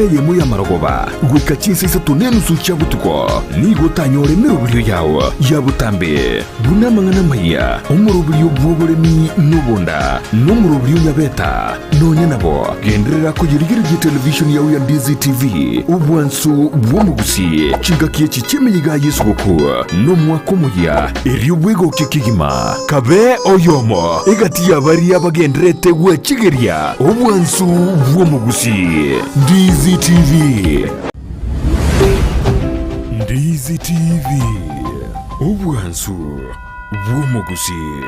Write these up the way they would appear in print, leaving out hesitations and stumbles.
Eyemo y'amarogoba goika chinsa isato na enusu chia botuko, nigo otanyore emeroberio yao ya botambe, buna amang'ana amayia, omoroberio bw'oboremi na obonda, na omoroberio nyabeta. Nonya nabo, genderera koyerigereria etelevishoni yao ya Ndizi TV, obwansu bw'omogusii, chingaki echi chi'emeyiga y'esuguku, na omwaka omoyia, erio bwegokie kegima. Kabe oyomo egati ya baria bagendererete gwechigeria obwansu bw'omogusii. Ndizi TV. Ndizi TV. Obwansu bw'omogusii.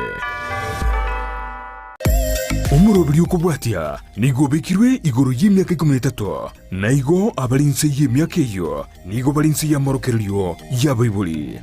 Omoroberi okobwatia nigo obekirwe igoro y'emiaka ikomi na etato, na igo abare inse y'emiaka eyio nigo bare inse y'amorokererio y'abaibori.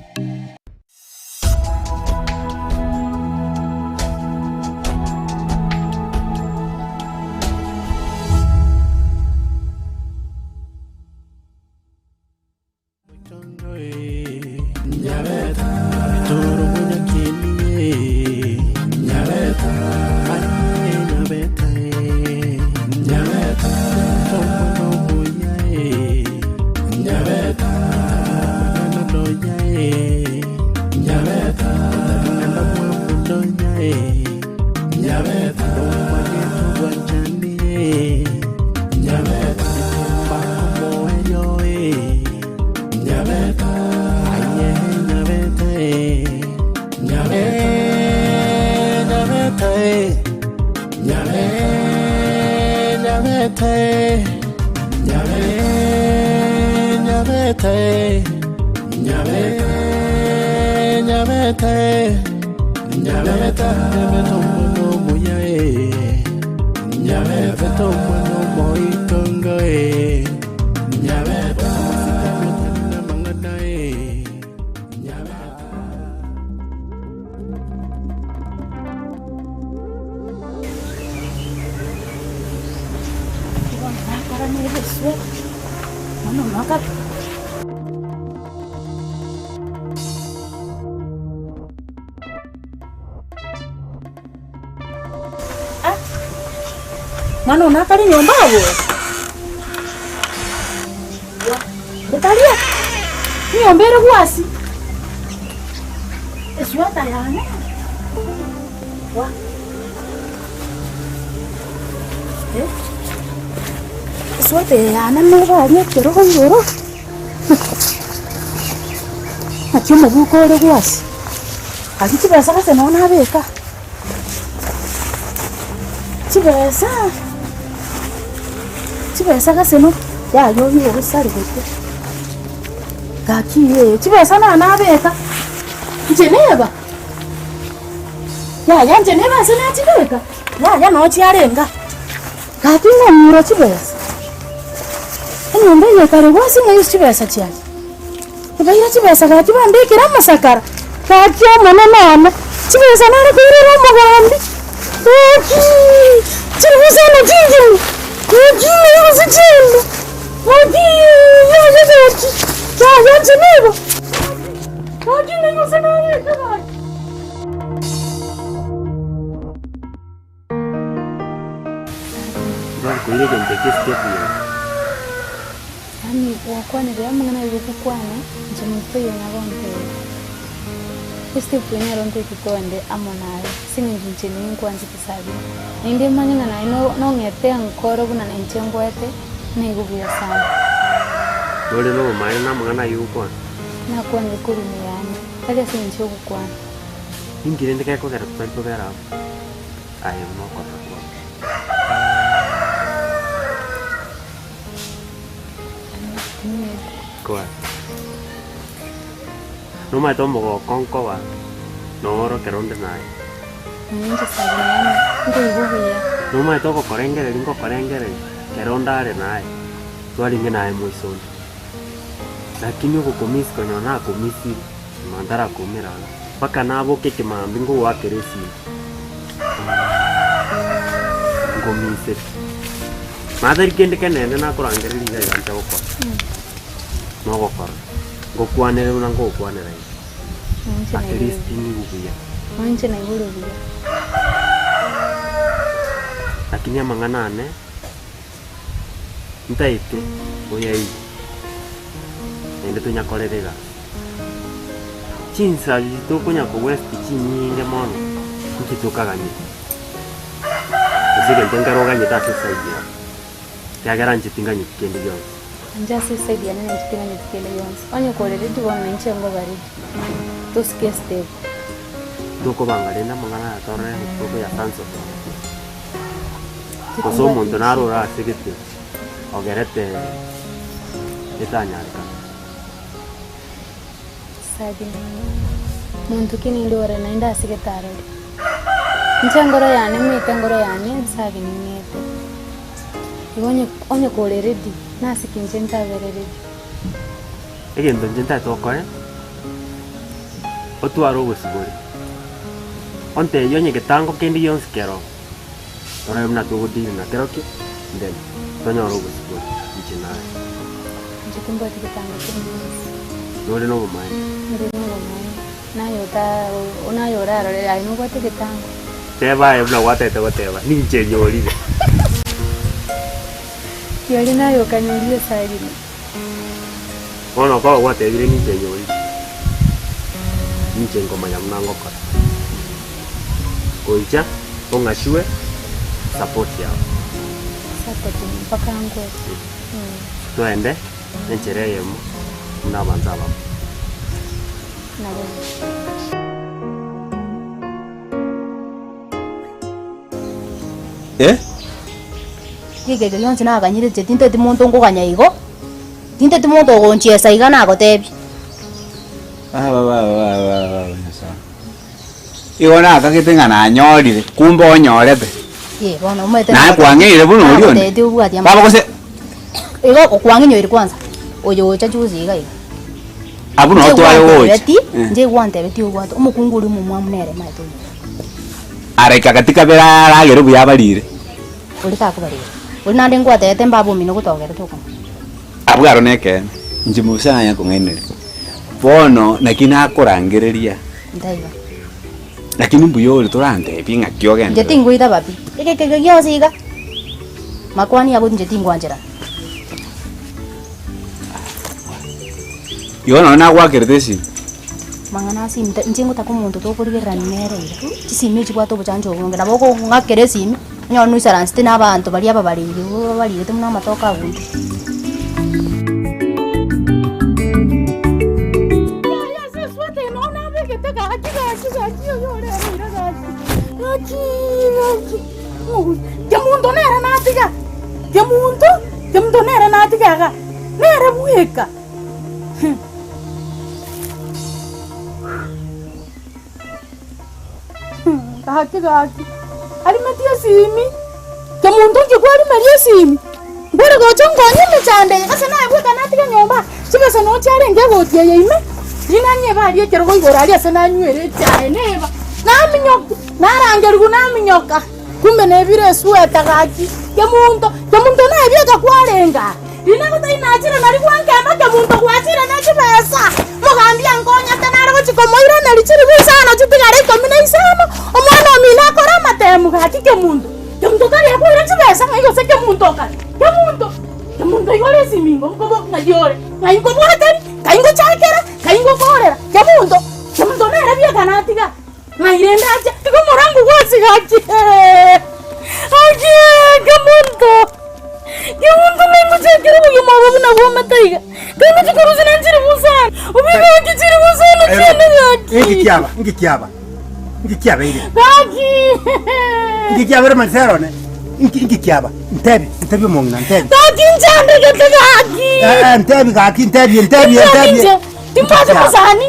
Mwana one akare nyomba abwo? Etaria enyomba ere gwasi, esweta yane wa eh, esweta eye yane nere aria ekerogo igoro, naki omobuko ore gwasi, gaki chibesa gose nonye nabeka. Chibesa, chibesa gose no yaya oywo ogosaregete, gaki ee chibesa na nabeka, inche neba, yaya inche neba ase nachibeka, yaya noo chiarenga, gaki ng'ong'ura chibesa, enyomba eye ekare gwasi ng'a ase chibesa chiaye. Ebaira chibesa gaki bambekere amasakara, gaki Omonene one, chibesa nare koirera omogambi, gaki chiri gosana chingima, gaki ng'ai gose chienda, gaki yaya gaki, yaya inche nigo, gaki ng'ai gose nabeka gaki. Bakoira egento ekio step ya. Yaani gwakwanire amang'ana aye gokwana, inche monto taiyo nagontebia. Estep eye nero ntoike togende amo naye, ase eng'encho inche ninkwanchete sabiri. Naende manye ng'a naye no- nong'ete enkoro buna inche ngoete, naigwe buya sana. Nore nobomaene namang'ana ayio ogokwana. Nakwanire korwa ime yane, tari ase eng'encho yogokwana. Ninki rende gekogera totari kobera amo? Aye buna okorora kwao. Kwa. Nomanyete omogoko nkoba noro ekero onde naye. Nomanyete ogokorengereria ngokorengereria ekero onde are naye, twarenge naye moiso onde. Lakini ogokomisi konya nakomisirie, nyuma ntarakoumera ang'e. Mpaka naboke ekemambia ngogoakera esimi, ngomisete. Natari kende kenene nakorangereria iga iga nche gokora, nogokora, ngokwanere buna ngogokwanera iga, at least nigwe buya. Inche naigure buya. Lakini amang'ana ane. Ntaete oyaigwe, naende tonyakorere egasi. Chinsa echi tokonya kowesti chinyinge mono, inki tokaganyete? Gose egento nkere oganyete ase eside yao, ekiagera inche tinganyeti kende gionsi. Inche ase eside yane nainche tinganyeti kende gionsi. Onye kore ready bono nainche nkoba ready, tosike estep. Tokobanga rende amang'ana aya torore ng'a tokoyasansoka. Gose omonto nare ore ase gete ogerete etanyarekana. Sabina, Monto ki ninde ore naende ase gete arore? Inche engoro yane ng'ete engoro yane Sabina ing'ete. Igo onye onye kore ready, nase ki inche ntabere ready? Egento inche ntagete okore, otware obosibore, ontebie onye getango kende gionsi keroo, torore buna togodeal na kerokio, then tonyore obosibore inche naye. Inche timbwati getango kende gionsi. Nore na obomaene? Ndire na obomaene. Naye ota naye orarore aye nobwate egetango. Teba aye buna gwatagete goteba, ninche nyorire. Riaria naye okanyorire Sabina. Bono okoba gwatebire ninche nyorire, ninche nkomanya buna ngokora. Goicha ong'achwe support yao. Support mpaka nkwe. Twende enchera eyemo buna abanto abamo. Nabo. Eh? Rigerio rionsi naganyire inche tinteti monto nkoganya igo, tinteti monto ogonchiesa iga nagotebia. Baba baba baba baba baba Nyasae. Igo nakagete ng'a nanyorire, kumbe onyorete. Ee bono omanyete Naye kwang'eire buna oria onde. Nagotebetie obwati Baba gose Igo okwang'inyoire kwanza, oyo ocha juzi iga iga. Abwo noo twaye gocha. Inche gwantebetie, inche gwantebetie obwate omokungu oria omomwamu nere omanyete oyo. Araika gati kabere aragere buya abarire. Oria takobarera. Oria naende ngwatebete mbaba omino gotogerete okonywa. Abwo aro nekeene, inche Musa nanye kong'ainereria. Bono naki nakorangereria? Ntaiga. Lakini mbuya ore torantebie ng'aki Inche ogenderere. tingoitaba pi. Egekegio gionsi iga, makwani ago inche tingwancherana. Igo nonya nagwakerete esimi. Mang'ana ase esimi inche ngotaka omonto tokorigererania nere iga. Chisimi echibwate obochancha obonge, nabo okong'akera esimi, onyore noisaransete na abanto baria ababariri babarirete buna amatoke agunte. Kemunto nere natiga, kemunto, kemunto nere natiga iga, nere bweka. Gaki gaki, arimetie esimi, kemunto inki kwarimeria esimi? Mbore gocha nkonye emechando eye ase naye bweka natiga nyomba, chibesa noo chiarenge egoti eye ime, ring'ani ebe aria ekerogo igoro aria ase nanywere echae neba, naminyoka, narangerigwa naminyoka, kumbe nebire esweta gaki, kemunto, kemunto naye bweka kwarenge aa, rina gotari nachire nari gwankemba kemunto gwachire ne chibesa, mogambi ankonyete nare gochia komoiraneria chiribu isano chitigare ikomi na isano, omwana omino akore amatemu gaki kemunto. Kemunto tari akoira chibesa ng'ai gose kemunto okare kemunto kemunto igo ore esimingo nkobo ng'ai ore ng'ai nkobwateri ng'ai ngochakera ng'ai ngokorera kemunto kemunto nere bieka natiga ng'ai rende ache tiga omorango gwase gaki gaki kemunto kemunto ningochakere obogima obo buna bwomete iga kaingochi korusia naende chiribu sana obe gaki chiribu sana chiane gaki. Inki kiaba? Inki kiaba? Inki kiabeire? Gaki! Inki kiabeire Marcelo one? Inki inki kiaba? Ntebi, ntebi omong'ina, ntebi. Gaki nchandegete gaki! Eh, eh, ntebi gaki, ntebi, ntebi, Gaki ntebi. inche, timbwati mosani.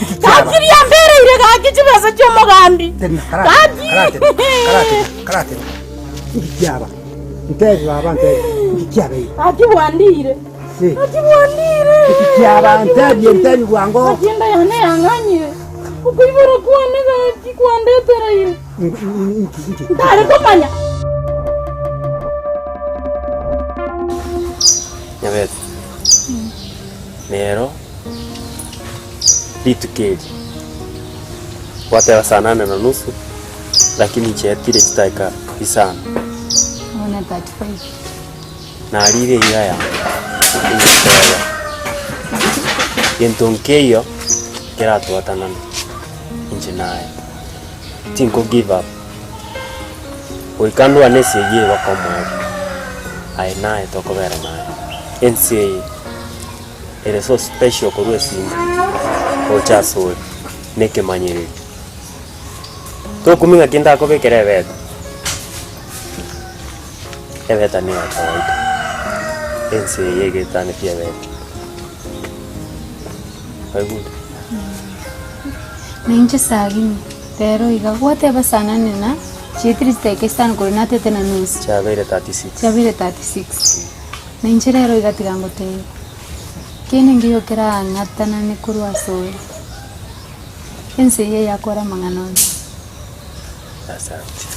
Inki kiaba? Gaki riambereire gaki chibesa chi'omogambi. Tenena, karate, Gaki! karate, karate, karate. Inki kiaba? Ntebi baba, ntebi. Inki kiabeire? Gaki bwandiire. Eh. Gaki bwandiire. Inki kiaba? Ntebi, ntebi bwango. Gaki enda yane yang'anyire. Okoibora kwane gaki kwandetereire. Inki, inki? Ntare komanya. Nyabete, rero rituko eri gwateba saa nane na nusu lakini chietire chidakika isano. Bono 35. Narire eira yane, egoteba, Gento nkeiyo keratwatanane inche naye, tinko give up, goika ndwane esegi eye mpaka omoerio, aye naye tokobera naye, ense eye ere so special korwa esime gocha asore na ekemanyererio. Tokumia ng'aki ndakobekera ebete. Ebeta nigo ya kawaida, ense eye iga etanetie ebeta. Kwaigure? Na inche sagini, rero iga gwateba saa nane na chietire chidakika isano korwa natete na nusu. Chiabeire 36. Chiabeire 36. Na inche rero iga tiga ngotebie, kende nkiyo kerang'atanane korwa asore, ense eye yakora amang'ana onsi. Asante.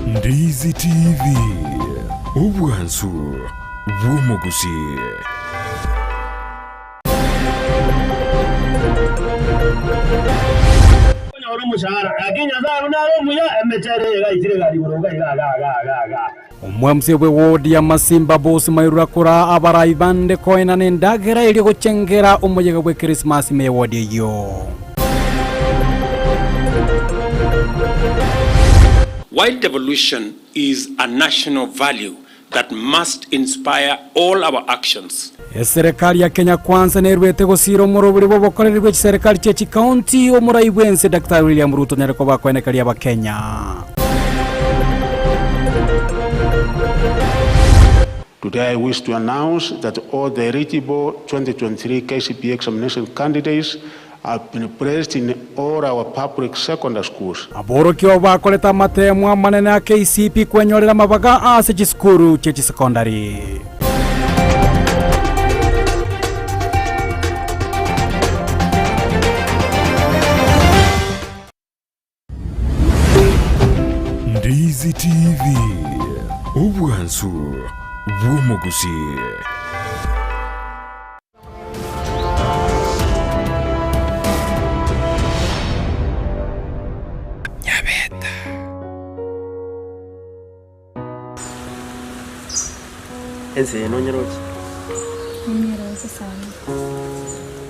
Ndizi TV, obwansu bw'omogusi. Onyore omoshahara, lakini Nyasae buna are omuya, emechera eye gaitire egari igoro iga iga iga iga iga iga. Omwamse bwe wodi ya Masimba Boss Mairura koraa abarai bande koenana endagera erio gochengera omoyega bwe Christmas ime ye wodi eyio. While devolution is a national value that must inspire all our actions. Eserekari ya Kenya Kwanza nerwete gosiira omorobori bw'obokoreri bwe chiserekari chie chikaunti omorai bw'ense Daktari William Ruto nyare koba koenekeria abakenya. Today I wish to announce that all the eligible 2023 KCPE examination candidates have been placed in all our public secondary schools. Aborokigwa bakorete amateemwa amanene a KCPE kwenyorera amabaga ase chisukuru chie chisekondari. Ndizi TV, obwansu bw'omogusi. Ense eye nonyeroche? Ninyeroche sana.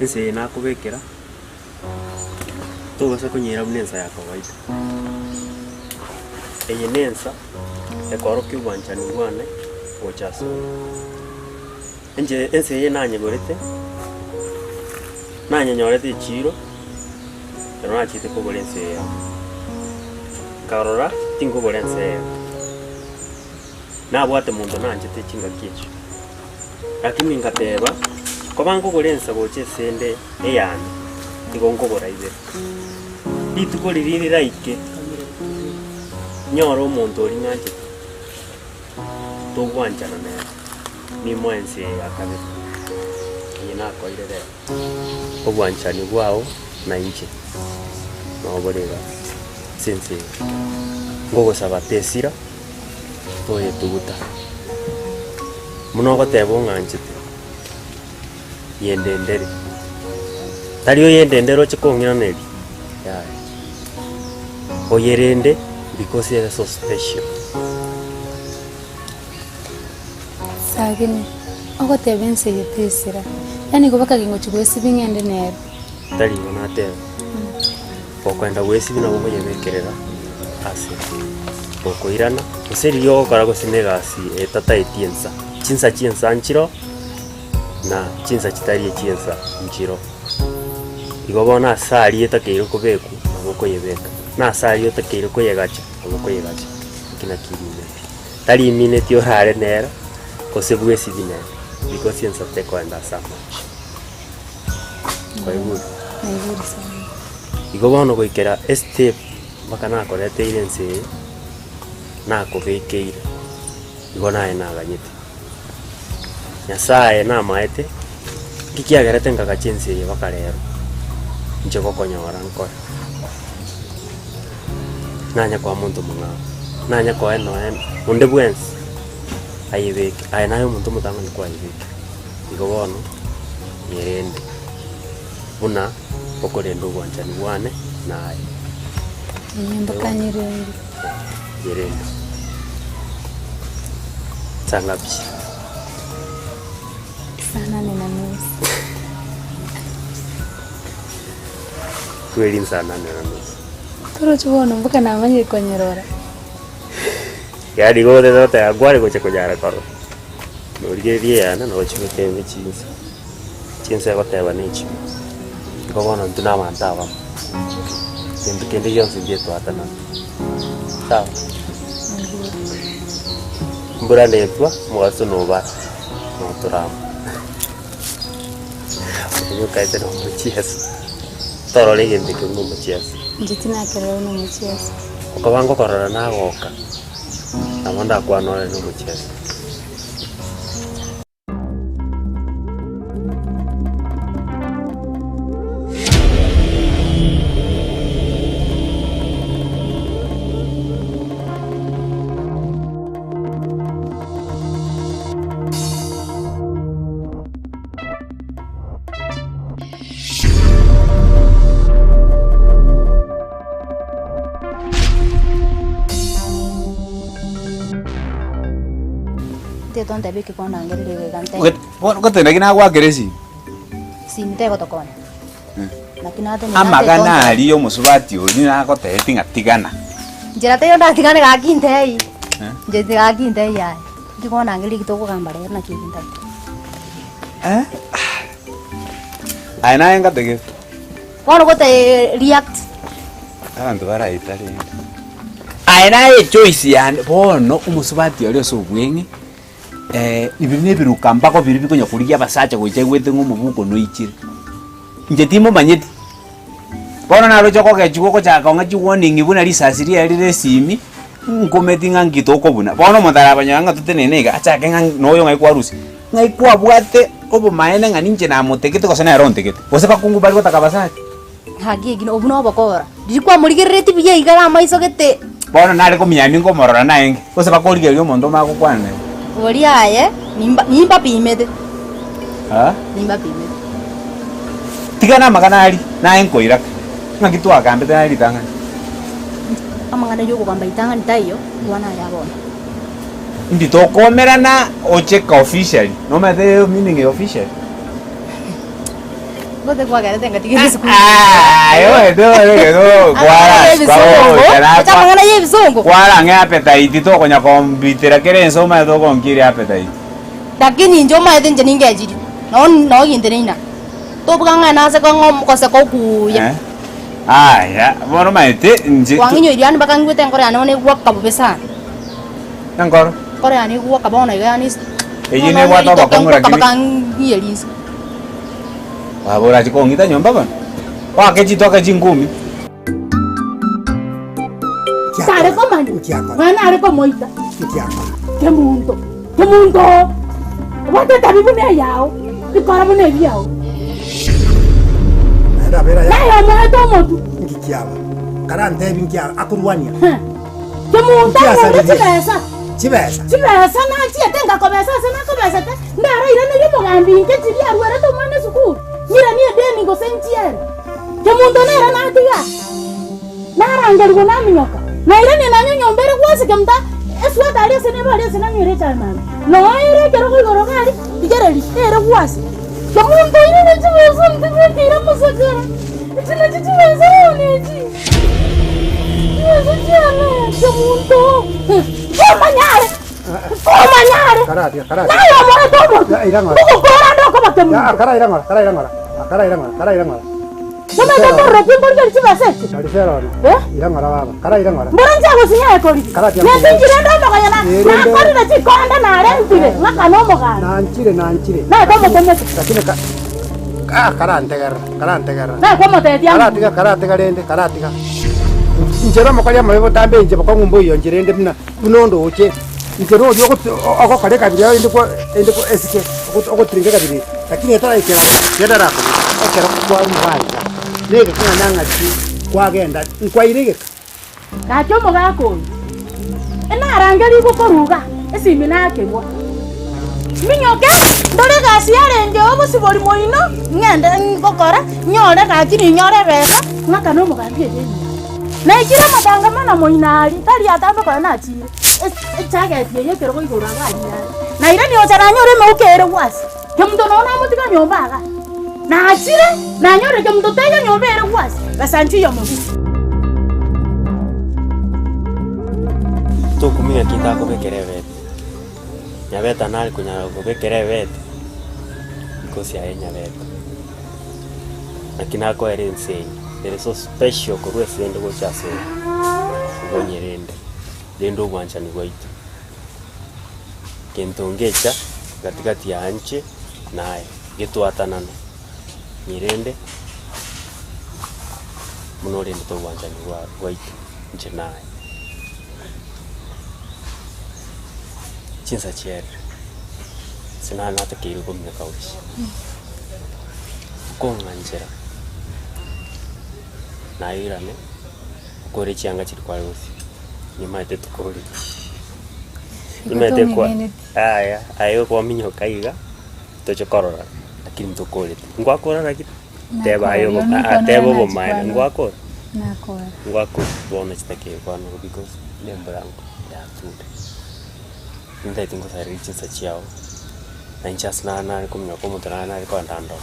Ense eye nakobekera, tobasa konyera buna ensa ya kawaida. Eye na ensa ekorokia obwanchani bwane gocha asore. Inche ense eye nanyegorete, nanyenyorete echiro, ekero nachete kogora ense eye amo. Nkarora tinkogora ense eye, nabwate monto nanchete chingaki echio, lakini ngateba, koba nkogora ense gocha ase ende eyane, nigo nkogora ibere. Rituko riria riraike, nyore omonto oria ng'anchete. Togwanchana nere, nimoe ense eye ya kabere, eye nakoire rero. Obwanchani bwao na inche nobore iga ase ense eye. Ngogosaba tesira, toyetuguta. Buna ogoteba ong'anchete, yendendere. Tari oyendendere oche kong'iraneria, yaya. Oyerende because ere so special. Sagini, ogoteba ense eye tesira, yaani igo bakagia ngochia goesibia ng'ende nere. Tari igo nateba, gokoenda goesibia nabo okoyebekerera ase gokoirana, gose riria ogokora gose na egasi etataeti ensa, chinsa chiensa nchiroo. na chinsa chitari echi'ensa nchiro. Igo bono ase aria etakeire kobekwa, nabo okoyebeka, na ase aria otakeire koyegacha, nabo okoyegacha. Eki nakio rimineti. Tari emineti orare nero, gose bwesibie nere, because ensa tekoenda ase amache. Kwaigure? Naigure sana. Igo bono goikera estep mpaka nakoreteire ense eye, nakobekeire, igo naye naganyete. Nyasae namaete, nki kiagerete nkagacha ense eye mpaka rero, inche gokonyora nkore? Nanya koa monto omong'ao, nanya koa nonya onde bwensi ayebeke, aye naye omonto omotang'ani kwayebekire. Igo bono. Nyerende buna okorenda obwanchani bwane naye. Enyomba kanyerende. Nyerende. Saa ngapi? Saa nane na nusu. Kweli saa nane na nusu. Torochi bono mpaka namanyire konyerora. Yaani gose goteba nkware gocha konyara korora. Norigereria eyane nochibeke ime chinsa, chinsa egoteba na echimo. Igo bono intwe na abanto abamo, gento kende gionsi ngetwatanana, sawa? Mbura netwa, omogaso nobara, notora amo. Onye okaete na omochiesa, torora egento ekio buna omochiesa. Inche tinakerora buna omochiesa. Okoba ngokorora nagoka, nabo ndakwane ore nomochiesa. Ntete ontebie eki kwandangereria iga iga nte. Bono gotenda ki nagwakera esimi? Esimi tegotokonya. Naki natenena Amagana aria omosubati oria nagotebeti ng'a tigana. Nchera teiyo ndatigane gaki ntei. Inche gaki ntei yaya. Nki kwandangereria eki tokogamba rero naki eki ntagete. Aye naye ngatagete. Bono gote react. Abanto baraita rende. Aye naye echoice yane bono omosubati oria ase obweng'e ebi na ebiruka mbago biria bikonya korigia abasacha gocha aigwete ng'a omobuko noichire. Inche timomanyeti, bono naroche okogechigwa ogochaka kong'a chiwarning buna risasi riaye rire esimi, nkometi ng'a nki tokobuna. Bono omonto arabanyore ng'a totenene iga, achake ng'a na oyo ng'ai kwarusia, ng'ai kwabwate obomaene ng'a ninche namotegete gose nere ontegete, gose bakungu bari gotaka abasacha. Gaki eki obwo nobokora, riria kwamorigereretie buya iga are amaiso gete. Bono nare komiamia nkomorora naenge, gose bakorigereria omonto omanye gokwana nere. Boria aye, nimba nimbapimete, Ah? nimbapimete. Tiga namagana aria, naye nkoiraka. Ng'aki twagambete naye ritang'ani? Amang'ana y'okogamba ritang'ani taiyo, kwana aya bono. Indi tokomerana oche ka officially, nomanyete meaning ya officially? Gose kwagerete ngatiga esukuru. Amang'ana ya ebisongo. Kwarang'e appetite tokonya kombitera kera ense omanyete ogonkiria appetite. Lakini inche omanyete inche ningechirie, noo noo ginteneina. Tobuga ng'a nase kong'o gose kokuuya. Eh? Aya, bono omanyete inche. Kwang'inyoirie yaani mpaka ngigwete enkoro yane bono egwoka bobe sana. Enkoro? Enkoro yane egwoka bono iga yaani Eyio nebwate obokong'u lakini. Mpaka ng'iyie rinse. Baba orache kong'ita nyomba bono, oake chitoke chingumi. Tare komanya, mwana are komoita. Kemunto, kemunto, obwate etabi buna eyao, bikora buna ebiao. Naye omoete omotwe. Kemunto ang'ore chibesa. Chibesa. Chibesa nachiete ngakobesa ase nakobesete, ndarairanerie omogambi inche chiria arwerete omwana esukuru, ng'iranie edeni gose nchiere. Kemunto nere natiga, narangerigwa naminyoka, nairania nonye enyomba ere gwase kemunto esweta aria ase nebe aria ase nanywere echae mambia. Noyo ere ekerogo igoro iga aria, rigereria, nere gwase. Kemunto oirire chibesa ntibekeire mosakara, echi nachio chibesa bono echi. Chibesa chiane kemunto, komanyare, komanyare. Karatiga, karatiga. Naye omoete omotwe, Ya, ira ng'ora. ogokora ande okoba Ya, kemunto. karaira ng'ora, karaira ng'ora. Karaira ng'ora, karaira ng'ora. Nomanyete ntororokia mborigerie chibesa echi? Karisera ono. Eh? Ira ng'ora baba. Karaira ng'ora. Mbora inche gosinya ekorigi. Karatiga Nase nkoboria. nchire inde omogoya na Erinde. nakorire chikonda narentire ng'aka nomoganda. Nanchire, nanchire. Naye kwamotomete. Lakini ka Ah, karantegerera, karantegerera. Naye kwamotebetie ang'u. Karatiga, karatiga rende, karatiga. Inche nomokori amabe botambe inche bokong'u mboiyo inche rende buna buna ondoche. Inche noria ogotu ogokora ekabira ende kwa ende kwa esike ogotiringa ekabira eye, lakini etaraikera aro, kende arakobua, ekero kwarure aiga, na egeka ng'a nang'aki kwagenda, nkwaire egeka. Gaki omogaka oyo, enarangerigwe korwa iga, esimi nakerwa. Minyoke, ndore egasi yarengeo obosibori moino, ng'ende ngokora, nyore gaki ninyore ebesa, ng'akane omogambi edeni yane. Naikire amatangamano moino aria, tari atambe konya nachire, echageti eye ekerogo igoro iga aria yare. Nairani gocha nanyora emeuko ere gwasi, kemunto nonya namotiga nyomba igaa. Nachire, nanyora kemunto taiyo nyomba ere gwasi, besa nchiyo mobisa. Tokumia ki ntakobekera ebete, Nyabeta nare konyara gokobekera ebete, because aye Nyabeta. Naki nakoera ense eye, ere so special korwa ase ende gocha ase ore, igo onyerende, rende obwanchani bwaito. Gento ngecha gati gati ya inche na aye, getwatanana, nyerende buna orendete obwanchani bwa bwaito inche na aye. Chinsa chiaerire, ase nare natakeire kominyoka gochia, okong'anchera nairane okore chianga chiria kware gosibia, nimaete tokoreti, nimaete kwa yaya aye okominyoka iga toche korora lakini ntokoreti, ngwakora lakini teba aye obo aa teba obomaene ngwakora? Ngwakora bono chidakika kwanora because na embura yature. Nintaete ngosareria chinsa chiao, na inche ase nare nare kominyoka omonto nare nare kogenda ndoro,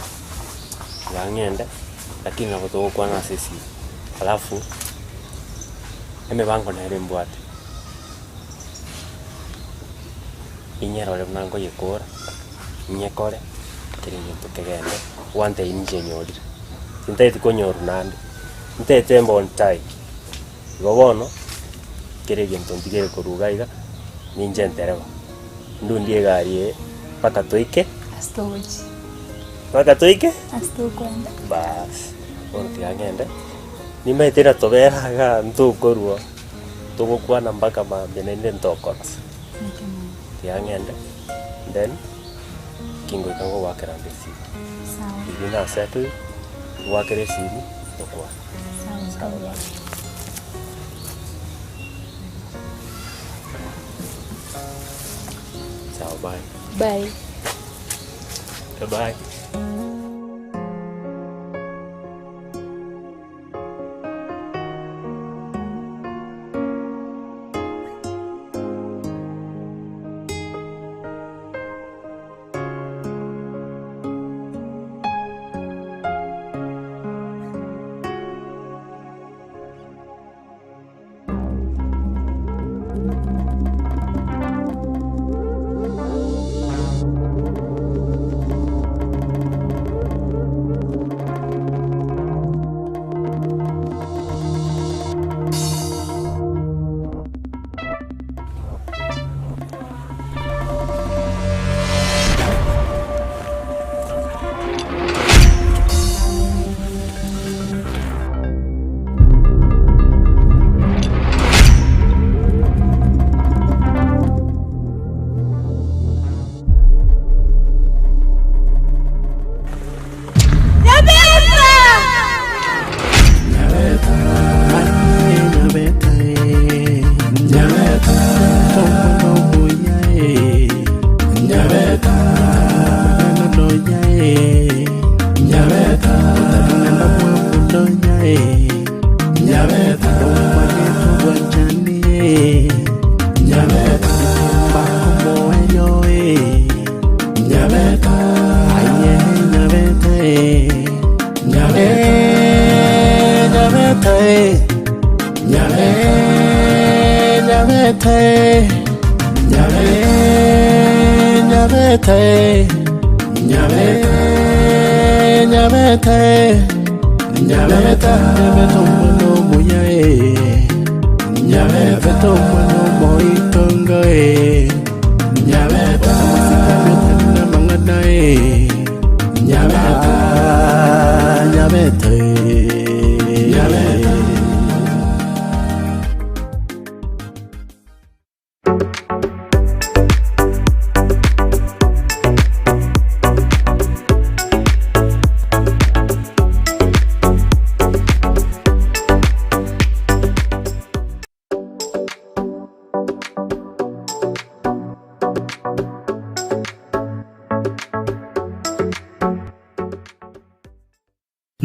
iga ng'ende, lakini nabo togokwana ase esimi. Alafu, emebango nere mbwate, inyerore buna nkoyekora, nyekore, kera egento kegende, gwantebia ninche nyorire, tintaeti konyorwa naende, ntaete mbe on time. Igo bono, kera egento ntigere korwa iga iga, ninche entereba, ndundie egari eye mpaka toike, Ase togochia. mpaka toike, Ase tokoenda. baas, bono tiga ng'ende, nimanyete natobera igaa ntokorwa, togokwana mpaka mambia naende ntokorosa, tiga ng'ende, then, kingoika ngogoakera ande esimi, Sawa. riria nasettled, ngoakere esimi, tokwane. Sawa bye. Sawa bye. Bye. Bye.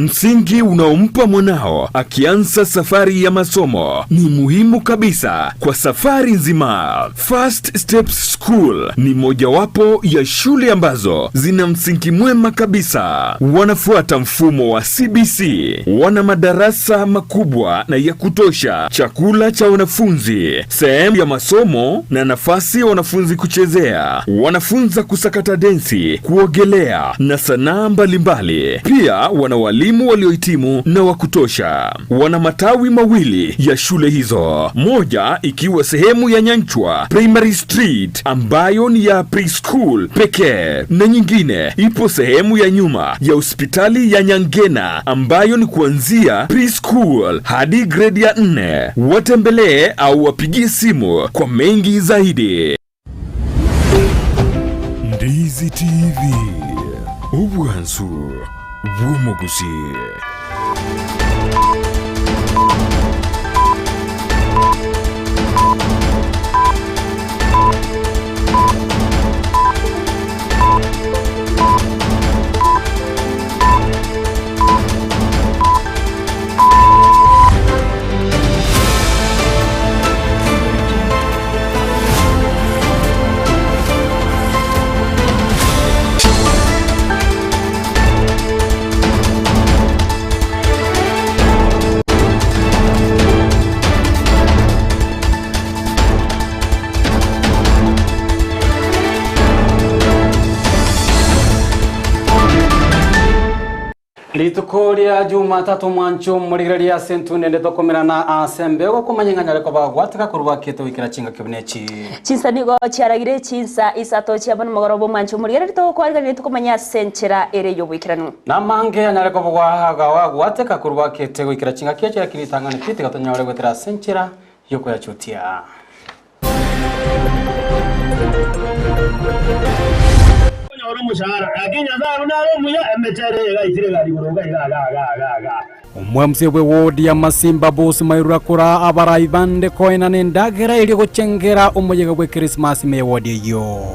Msingi unaompa mwanao akianza safari ya masomo ni muhimu kabisa kwa safari nzima. First Steps School ni mojawapo ya shule ambazo zina msingi mwema kabisa. Wanafuata mfumo wa CBC, wana madarasa makubwa na ya kutosha, chakula cha wanafunzi, sehemu ya masomo na nafasi ya wanafunzi kuchezea. Wanafunza kusakata densi, kuogelea na sanaa mbalimbali. Pia wana walimu waliohitimu na wa kutosha. Wana matawi mawili ya shule hizo, moja ikiwa sehemu ya Nyanchwa Primary Street ambayo ni ya preschool pekee na nyingine ipo sehemu ya nyuma ya hospitali ya Nyangena ambayo ni kuanzia preschool hadi gredi ya 4. Watembelee au wapigie simu kwa mengi zaidi. Ndizi TV, obwansu bw'omogusi. Rituko ria Jumatatu mwancho morigereria ase entunda ende tokomerana ase embeo gokomanya ng'a nyare koba gwateka korwa kete goikera chingaki buna echi. Chinsa nigo chiaragire chinsa isato chia bono mogoroba omwancho omorigereria togokwariganire tokomanya ase enchera ere y'oboikeranu. Namange anyare koba gwaga gwateka korwa kete goikera chingaki echi lakini ritang'ani pi tiga tonyore goetera ase enchera y'okoyachutia. Okonyora omoshahara, lakini Nyasae buna are omuya, emechera eye gaitire egari igoro iga iga iga iga iga iga. Omwamse bwe wodi ya Masimba Boss Mairura koraa abarai bande koenana endagera erio gochengera omoyega bwe Christmas ime ye wodi eyio.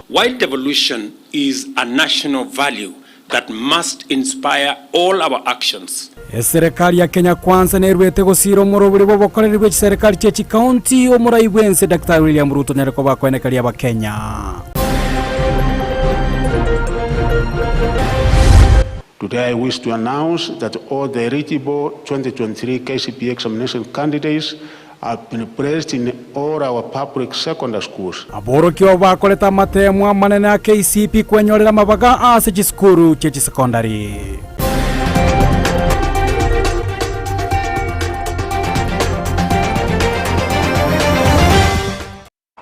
While devolution is a national value that must inspire all our actions. Eserekari ya Kenya Kwanza nerwete gosiira omorobori bw'obokoreri bwe chiserekari chie chikaunti omorai bw'ense Daktari William Ruto nyare koba akoenekeria abakenya. Today I wish to announce that all the eligible 2023 KCPE examination candidates have been placed in all our public secondary schools. Aborokigwa bakorete amateemwa amanene a KCPE kwenyorera amabaga ase chisukuru chie chisekondari.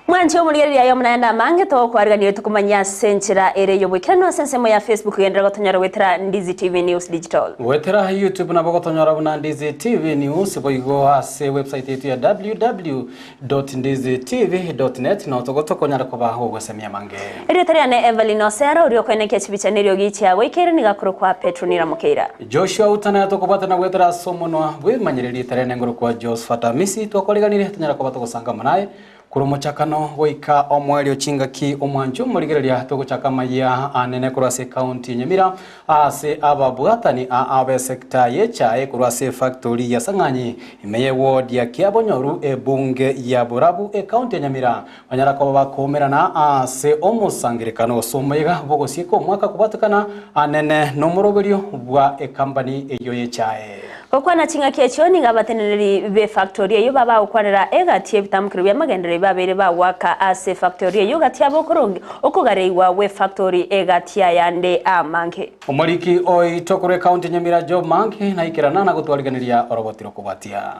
Mwanche omorigereria aye omonene amange togokwariganirie tokomanyia ase enchera ere y'oboikeranu ase ensemo ya Facebook genderera gotonyora goetera Ndizi TV News Digital. Goetera YouTube nabo gotonyora buna Ndizi TV News boigo ase website yaito ya www.ndizitv.net noo togotokonyara koba gogosemia amange. Erieta riane Evelyn Osera oria okoenekia chibicha neriogi chiago ikeire nigo akorokwa Petronila Mokeira. Joshua Utana tokobwatana goetera ase omonwa bwemanyire rieta riane ngorokwa Josephat Amisi twakoriganire tonyara koba togosanga amo naye Korwa omochakano goika omoerio chingaki omwancho omorigereria togochaka amayia anene korwa ase ekaunti ya Nyamira ase ababwatani aa b'esecta y'echae korwa ase efactori ya Sang'anyi ime y'eward ya Kiabonyoru ebunge ya Borabu ekaunti ya Nyamira banyara koba bakoumerana ase omosangerekano gose omoyega bw'ogosieka omwaka kobwatekana anene nomoroberio bwa ekampani eyio y'echae. Gokwana ching'aki echio nigo abateneneri b'efactori eyio babagokwanera egati y'ebitamokero bi'amagenderero ebi babeire bagoaka ase efactori eyio gati yabo okoronge okogareigwa gw'efactori egati y'ayande amange. Omoriki oito korwa ekaunti ya Nyamira Job Mangi naikerana na gotwarigeneria oroboti rokobwatia.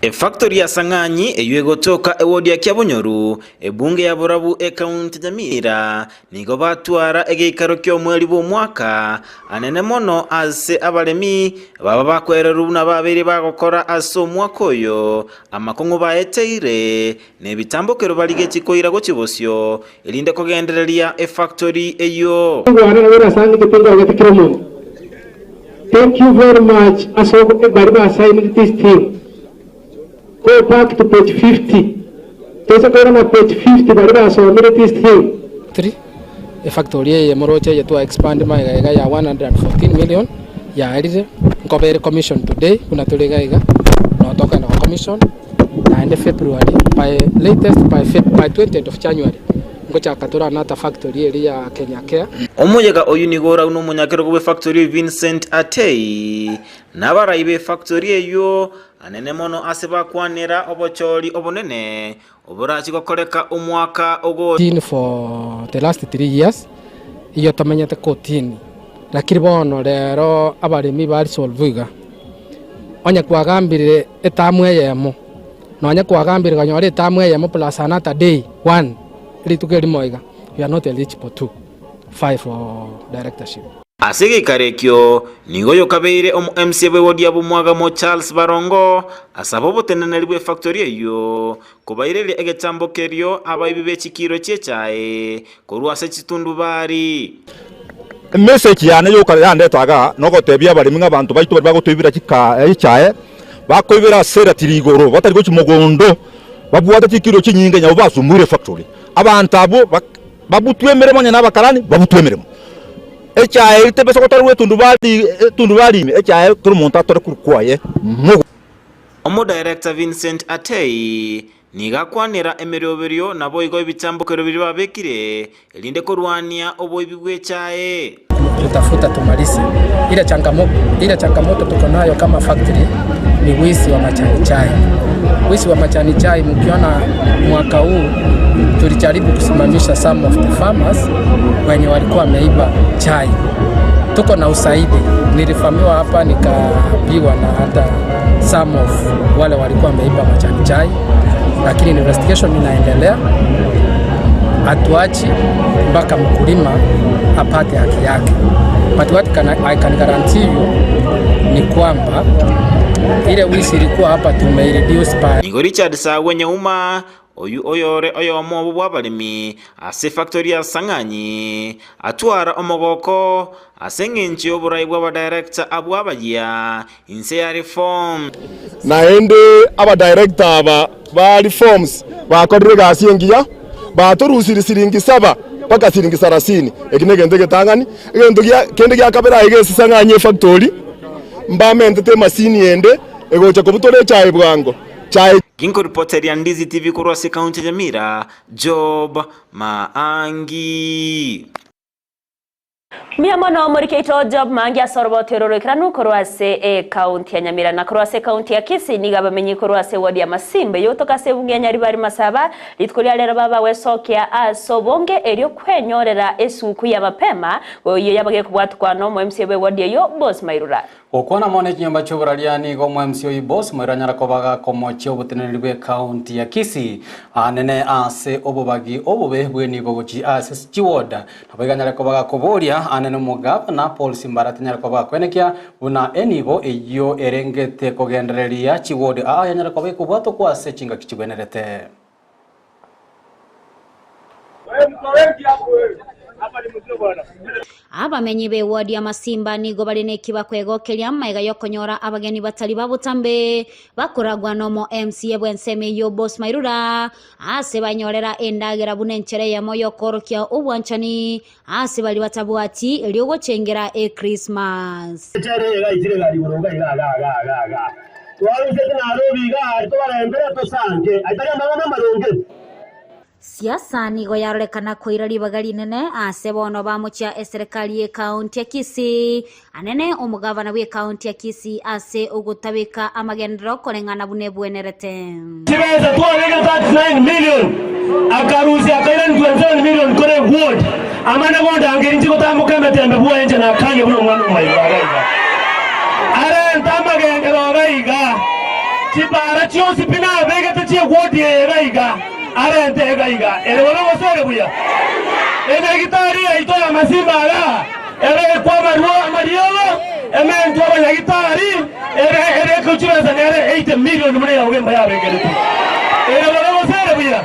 Efactori ya Sang'anyi eyio egotoka ewodi ya Kiabonyoru, ebunge ya Borabu ekaunti ya Nyamira, nigo batwara egeikaro ki'omweri bw'omwaka anene mono ase abaremi baba bakwererwa buna babeire bagokora ase omwaka oyo, amakong'u baeteire, na ebitambokero barigetie koira gochia bosio, erinde kogendereria efactori eyio. Thank you very much ase baria ba signed this thing. Go back to page 50. Toise koirana page 50 baria basomire this thing. 3. Efactory eye moroche eye twa expand magega iga ya 114 million yaerire, nkoba ere commission today buna tore iga iga, nabo tokogenda go commission naende February by latest by Feb by 20th of January ngochaka tore another factory eria ya Kenya Care. Omoyega oyio nigo oraunwe omonyakerogo bw'efactory eyio Vincent Atei, na abarai b'efactory eyio anene mono ase bakwanera obochori obonene Oborachi gokoreka omwaka ogocha. Kotini for the last 3 years igo tomenyete kotini, lakini bono rero abaremi ba resolve iga, onye kwagambire etamu eyemo, nonye kwagambire konyora etamu eyemo plus another day one, rituko erimo iga, you are not eligible to vie for directorship. Ase egeikaro ekio nigo oyokabeire omo-MCA bw'ewodi ya Bomwagamo Charles Barongo asaba oboteneneri bw'efactory eyio kobaireria egetambo kerio abaibi be chikiiro chi'echae korwa ase chitundubari. Emessage yane yoka yandete igaa nogotebia abaremi ng'a abanto baito baria bagotoibera chika echae, bakoibera ase eratiri igoro batari gochia mogondo, babwate chikiro chinyinge nabo basumbuire efactory. Abanto abwo babutwe emeremo onye nabakarani babutwe emeremo. Echae eria tebesa gotorerwa etundubari etundubari ime, echae kera omonto atore korwa kwaye mogo. Omodirector Vincent Atei nigo akwanera emeroberio naboigo ebitambokero biria babekire erinde korwania oboibi bw'echae. Tutafuta tumalize ile changamoto, ile changamoto tuko nayo kama factory ni wizi wa majani chai. Wizi wa majani chai, mkiona mwaka huu tulijaribu kusimamisha some of the farmers wenye walikuwa wameiba chai. Tuko na usaidi, nilifamiwa hapa nikapigwa na hata some of wale walikuwa wameiba majani chai, lakini investigation inaendelea. Hatuachi mpaka mkulima apate haki yake. But what can I, I can guarantee you ni kwamba ile wizi ilikuwa hapa tumeireduce by Nigo Richard Sagwe Nyauma, oyio oyore oyomo obo bw'abaremi ase efactory ya Sang'anyi, atwara omogoko ase engencho y'oborai bw'abadirector abwo abayia inse ya reform. Naende abadirector aba ba reforms bakorire egasi engiya, batorusirie siringi saba mpaka siringi sarasini, eki negento egetang'ani. Egento gia kende gia kabere aye gesisa ng'a efactory, mbamentete emasini ende egocha kobutora echae bwango, chae. Ginkoripoteria Ndizi TV korwa ase ekaunti ya Nyamira, Job Maangi. Mbuya mono omoriki oito Job Maangi ase oroboti oro roikeranu korwa ase ekaunti ya Nyamira. Na korwa ase ekaunti ya Kisii nigo abamenyi korwa ase eward ya Masimba eyogotoka ase ebunge ya Nyaribari Masaba rituko ria rero babagwesokia ase obonge erio kwenyorera esuguku ya mapema oyio yabagekobwatukwa na omo MCA bwe eward eyio Boss Mairura. Gokwana mono echinyomba chi'oboraria nigo omwemsi oyio Boss Moiro anyara koba gakomochia oboteneneri bw'ecounty ya Kisii anene ase obobagi obobe bw'enibo gochia ase chiward. Naboigo anyare koba gakoboria anene omogavana Paul Simbara tanyare koba gakwenekia buna enibo eyio erengete kogendereria chiward aa yanyare koba ekobwatokwa ase chingaki chigwenerete. Abamenyi b'ewodi ya Masimba nigo bare nekibakoegokeria amaiga y'okonyora abageni batari ba botambe bakoragwa nomo MCA bw'ensemo eyio Boss Mairura ase banyorera endagera buna enchera eyemo y'okoorokia obwanchani ase baria batabwati erio gochengera Echristmas. Twarusete Nairobi iga aria tobarembere tosange, aye tari amang'ana amaronge. Siasa nigo yarorekana koira ribaga rinene ase bono bamochia eserekari y'ekaunti ya Kisii, anene omogavana bw'ekaunti ya Kisii ase ogotabeka amagenderero koreng'ana buna ebwenerete. Chibesa twarenge 39 million akarusia akairani 27 million kore ward amana gondangeria inche gotamboka emetembe bwoye inche nakanie buna omwana omoigo iga iga arente amagengero iga iga chipara chionsi pi nabegete chie ward eye iga iga arente iga iga ere bobe gose ere buya enyagitari yaito ya Masimba igaa Ebekwe amarua amariogo, ementwe abanyagitari, ebe ebekwe chibesa nere 80 million buna eyago emba yabekeretwe. Ere bobe gose ere buya?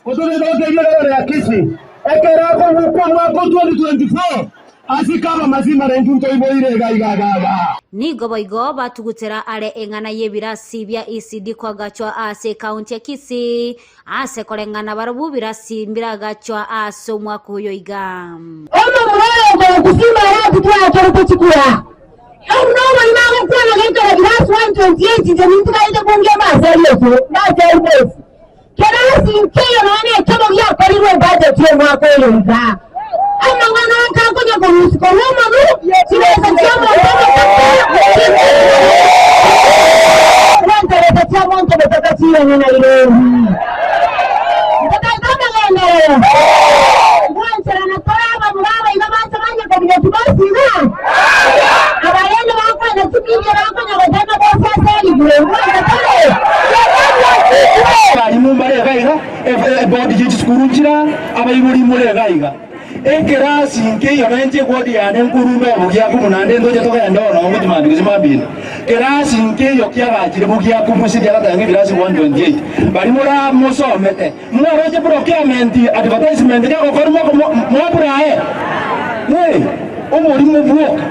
Gose gotebia gavana ya Kisii, ekero akobukwa omwaka o 2024, Asike abamazima rentwe ntoiboire iga iga iga iga. Nigo boigo batugutera are eng'ana y'ebirasi bia ECD koagachwa ase ekaunti ya Kisii, ase koreng'ana barobwo birasi mbiragachwa ase omwaka oyo iga. Omomura oyo okogokusima aratutwe akerete chikura. Buna omorimo agokwana gekero birasi 128 inche nintigarete kongema ase erioki ndachari bwesi. Kerasi nkeiyo nonya nekemo giakorirwe ebudget y'omwaka oyo iga. Amang'ana onka akonya korusia korwa omonu, chibesa chi'omonto omotaka chiirwe chi'omonto omotaka chiirwe Nairobi. Ntotagete amagenderero, ngwancherana tore abamura aba iga banche banye kobugia chibosi iga, abarende bakonya chimidia bakonya gotema bosi ase erigwe, ngwancha tore. Abalimu mbare iga iga, ebodi ye chisukuru nchira, abaibori more iga iga. Ekerasi nkeiyo nainche ewodi yane nkorunda obogiaku buna nde ntoche togende oro ngochia mambia gose mambia inde. Kerasi nkeiyo kiagachire bogiaku buse kiagateba ng'a ebirasi 128. Baria more mosomete, mwaroche procurement advertisement kegokorwa mwaburae? Ee, oborimo bwoka.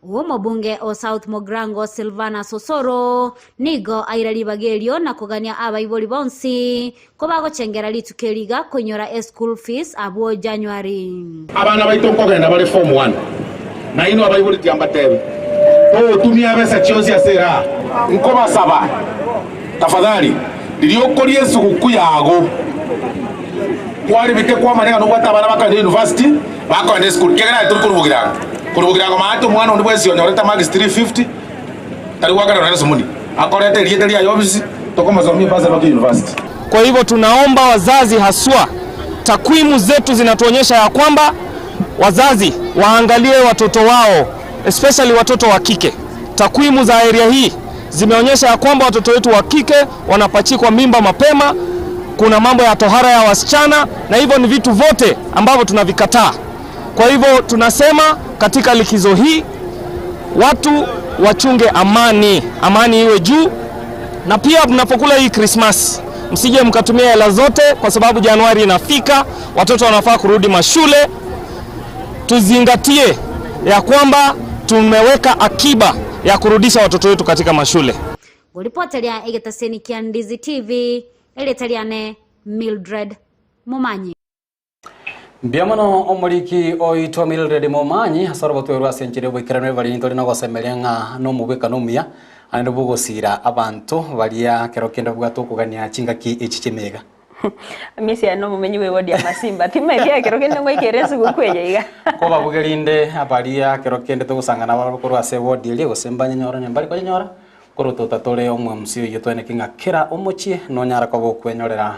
Omobunge o South Mugirango Silvanus Osoro nigo aira ribaga erio na kogania abaibori bonsi kobagochengera rituko eri iga koinyora eschool fees abwo January. Abana baito nkogenda bare form one, na inwe abaibori tiambatebi, togotumia ebesa chionsi ase eraha. Nkobasaba, tafadhali, riria okoria esuguku yago, kwaribike kwamanya ng'a nobwate abana bakogenda university, bakogenda esukuru, ekiagera aye tori korwa bogirango. Korwa bogirango maate omwana onde bwensi onyorete marks 350, tari goakana nonya nesumuni, akorete erieta riaye ofisi, tokomosomia ebasari mpaka university. Kwa hivyo tunaomba wazazi haswa, takwimu zetu zinatuonyesha ya kwamba wazazi waangalie watoto wao especially watoto wa kike. Takwimu za area hii zimeonyesha ya kwamba watoto wetu wa kike wanapachikwa mimba mapema, kuna mambo ya tohara ya wasichana, na hivyo ni vitu vote ambavyo tunavikataa. Kwa hivyo tunasema katika likizo hii watu wachunge amani, amani iwe juu, na pia mnapokula hii Krismasi msije mkatumia hela zote, kwa sababu Januari inafika, watoto wanafaa kurudi mashule. Tuzingatie ya kwamba tumeweka akiba ya kurudisha watoto wetu katika mashule. Ngoripoteria egetaseni kia Ndizi TV, erieta riane Mildred Momanyi. Mbuya mono omoriki oitwa Mildred Momanyi ase orobotwe ase enchera y'oboikeranu ebari ntore nogosemeria ng'a nomobwekano omuya naende bogosira abanto baria kero kende babwate okogania chingaki echi chi'emeyega. Misia nomomenyi bw'ewodi ya Masimba, timaeti ekero kende ngoikere esuguku eye iga. Kobabuge rinde baria kero kende togosangana barabwo korwa ase ewodi eria gose mbanyenyore onye mbari konyenyora, korwa totatore omwemusi oyio tweneki ng'a kera omochie nonyara koba okwenyorera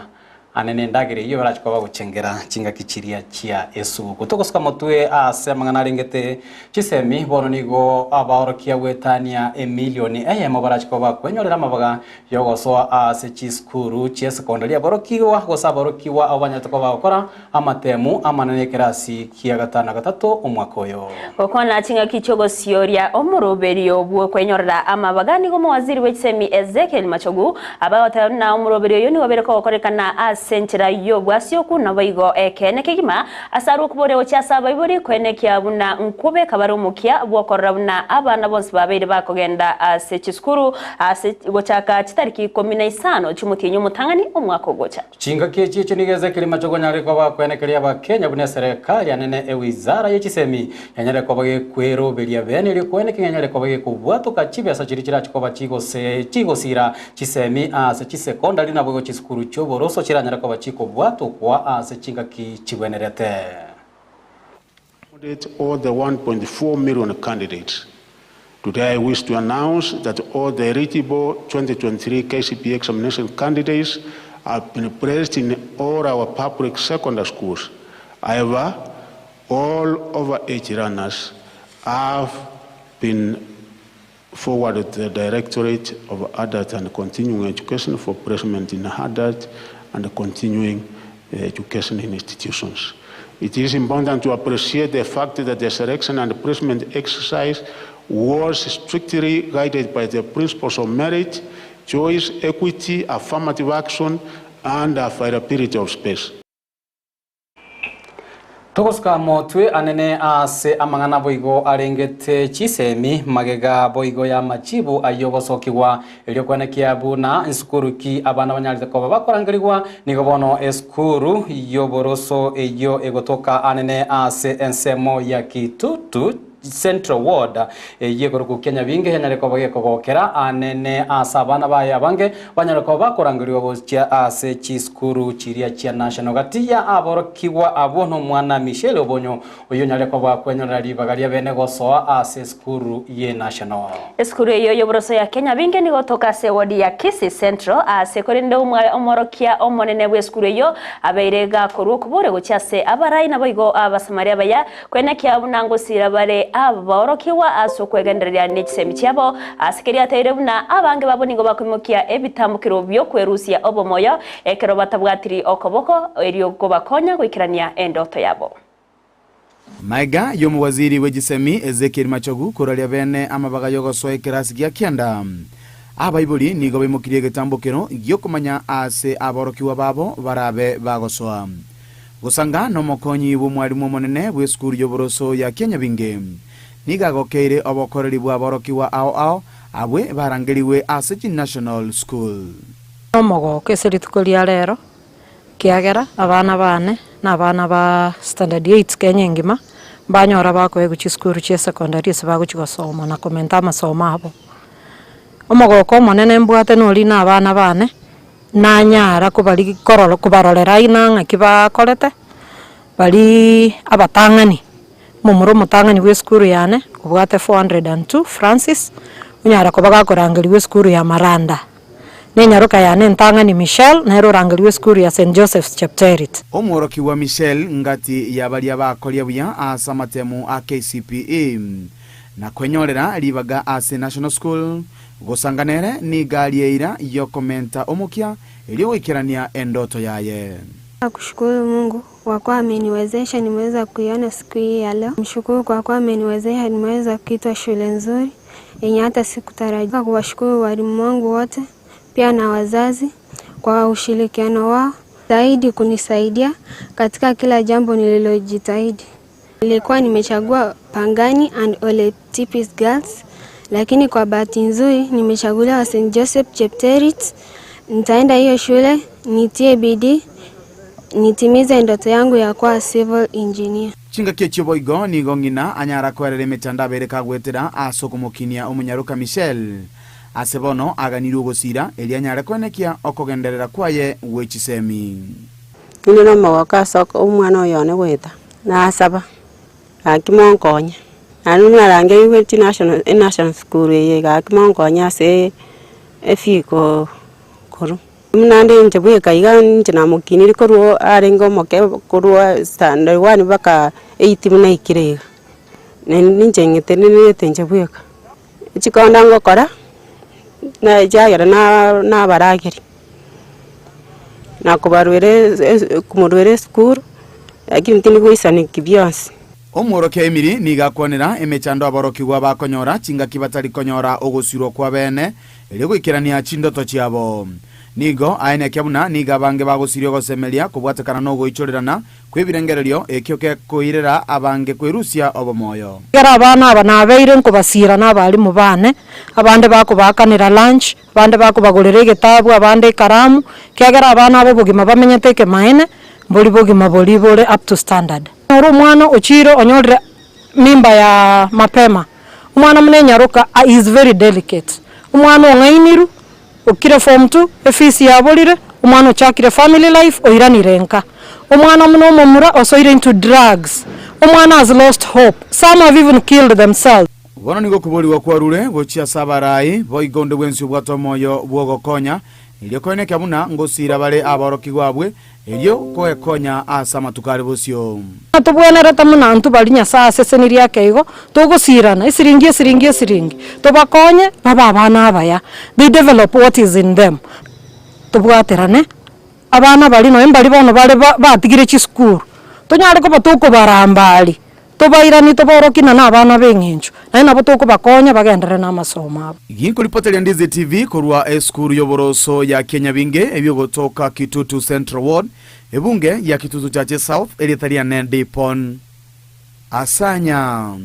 Ane nendagera eyio barache koba bagochengera chingaki chiria chia esuguku. Togosuka motwe ase amang'ana arengete chisemi, bono nigo abaorokia goetania emilioni eyemo barache koba bakwenyorera amabaga yogosoa ase chisukuru chi'esekondari aborokigwa gose aborokigwa abo banyarete koba bagokora amatemu amanene y'ekerasi kia gatano na gatato omwaka oyo. Gokwana chingaki chi'ogosioria omoroberio bw'okwenyorera amabaga nigo omowaziri bwe chisemi Ezekiel Machogu Abagoteba buna omoroberi oyo nigo obeire kogokorekana ase enchera y'obwasioku, naboigo ekeene kegima ase arwe okoboria gochia ase abaibori, koenekia buna nkobeka bare omokia bw'okorora buna abana bonsi babeire bakogenda ase chisukuru ase gochaka chitariki ikomi na isano chi'omotienyi omotang'ani omwaka ogocha. Chingaki echi echio nigo Ezekiel Machogu anyarire koba koenekeria Abakenya buna eserekari anene ewizara ye chisemi yanyarire koba gekweroberia bene erio koenekia ng'a enyare koba gekobwatoka chibesa chiria chirache koba chigose chigosira chisemi ase chisekondari naboigo chisukuru chi'oboroso chiranyare koba chikobwatokwa ase chingaki chigwenerete. Accommodate all the 1.4 million candidates. Today I wish to announce that all the eligible 2023 KCPE examination candidates have been placed in all our public secondary schools. However, all over age learners have been forwarded to the Directorate of Adult and Continuing Education for placement in adult and continuing education institutions. It is important to appreciate the fact that the selection and placement exercise was strictly guided by the principles of merit, choice, equity, affirmative action, and availability of space. Togosuka motwe anene ase amang'ana boigo arengete chisemi, magega boigo y'amachibu ayio ogosokigwa, erio kwenekia buna nsukuru ki abana banyarete koba bakorangerigwa, nigo bono esukuru y'oboroso eyio egotoka anene ase ensemo ya Kitutu Central Ward eyio ekorokwa Kianyabinge yanyare koba gekogokera anene ase abana baye abange banyare koba bakorangerigwa gochia ase chisukuru chiria chia National. Gati ya aborokigwa abwo nomwana Michelle Obonyo oyio onyare koba kwenyorera ribaga ria bene gosoa ase esukuru ye National. Esukuru eyio y'oboroso ya Kianyabinge nigo gotoka ase ewodi ya Kisii Central ase korende omworokia omonene bw'esukuru eyio abeire gakorwa okobore gochia ase abarai naboigo abasamaria abaya Kwenekia buna ngosiira bare aborokigwa ase okwegendereria ne chisemi chiabo, ase keria ateire buna abange babo nigo bakoimokia ebitambokero bi'okwerusia obomoyo ekero batabwatiri okoboko, erio kobakonya goikerania endoto yabo. Maega y'omowaziri bwe chisemi Ezekiel Machogu koraria bene amabaga y'ogosoa ekerasi gia kianda, abaibori nigo baimokirie egetambokero gi'okomanya aase aborokigwa babo barabe bagosoa. Gosanga nomokonyi bw'omwalimu omonene bw'esukuru y'oboroso ya Kianyabinge, nigo agokeire obokoreri bw'aborokigwa ao ao abwe barangerigwe ase chinational school. Nomogooko ase rituko ria rero, ekiagera abana bane na abana ba standard eight Kenya engima, mbanyora bakoegwa chisukuru chia secondary ase bagochia gosoma na komenta amasomo abo. Omogooko omonene mbwate noria na abana bane. Nanyara kobari korora kobarorera aina ng'aki bakorete, baria abatang'ani, omomura omotang'ani bwa esukuru yane obwate 402 Francis, onyara koba gakorangerigwa esukuru ya Maranda, na enyaroka yane entang'ani Michelle, nere orangerigwe esukuru ya St Joseph's Chepterit. Omworokigwa Michelle ngati ya baria bakoria buya ase amatemu a KCPE na kwenyorera ribaga ase National School, Gosanga nere nigo arie eira y'okomenta omokia, erio goikerania endoto yaye. Nakushukuru Mungu kwa kuwa ameniwezesha nimeweza kuiona siku hii ya leo. Mshukuru kwa kuwa ameniwezesha nimeweza kuitwa shule nzuri yenye hata sikutarajia. Kuwashukuru walimu wangu wote pia na wazazi kwa ushirikiano wao zaidi kunisaidia katika kila jambo nililojitahidi. Nilikuwa nimechagua Pangani and Ole Tipis Girls, lakini kwa bahati nzuri nimechaguliwa St Joseph Chepterit. Nitaenda hiyo shule nitie bidii nitimize ndoto yangu ya kuwa civil engineer. Chingaki echio boigo nigo ng'ina anyara kwerera emechando abere kagwetera ase okomokinia omonyaroka Michelle. Ase bono aganirwe ogosira, erio anyare koenekia okogenderera kwaye gwe chisemi. Inde nomogooko ase omwana oyo one goeta, nasaba, gaki monkonye. Naende narangerigwe chinational enational school eye gaki monkonye ase efee ko korwa. Naende inche bweka iga inche namokiniri korwa arenge omoke korwa standard one mpaka eight buna aikire iga. Naende ninche ng'etenenerete inche bweka. Chikonda ngokora, na ekiagera na nabarageria, na kobarwera ese komorwera esukuru, lakini tindi goisaneki bionsi. Omworokia Emily nigo akwanera emechando aborokigwa bakonyora chingaki batari konyora ogosirwa kwa bene erio goikerania chindoto chiabo. Nigo aenekia buna nigo abange bagosiria ogosemeria kobwatekana nogoichorerana Kw'ebirengererio ekio gekoirera abange kwerusia obomoyo. Ekero abana aba nabeire nkobasiira nabarimu baane, abande bakobaakanera lunch, abande bakobagorera egetabu, abande ekaramu, ekiagera abana aba obogima bamenyete ekemaene, mbori bogima boria bore up to standard. Onyore omwana ochiire onyorire mimba ya mapema, omwana buna enyaroka he is very delicate, omwana ong'ainirwe, Okire form two, efees yaborire, omwana ochakire family life oiranire nka. Omwana buna omomura osoire into drugs, omwana has lost hope, some have even killed themselves. Bono nigo okoborigwa kwarure gochia ase abarai, boigo onde bwensi obwate omoyo bw'ogokonya, erio koenekia buna ngosiira bare aborokigwa abwe, Erio koekonya ase amatuko are bosio. Tobwenerete buna intwe baria Nyasae asesenirie ake igo, togosirana esiringi esiringi esiringi, tobakonye babe abana abaya, they develop what is in them. Tobwaterane, abana baria nonye mbaria bono bare batigire chisukuru, tonyare koba tokobaramba aria. Tobairanie toborokie na nabana b'eng'encho, naende nabo tokobakonya bagenderere namasomo abo. Ginkoripoteria Ndizi TV korwa esukuru y'oboroso ya Kianyabinge ebiogotoka Kitutu Central Ward. Ebunge ya Kitutu Chache South, erieta riane Dipon Asanya.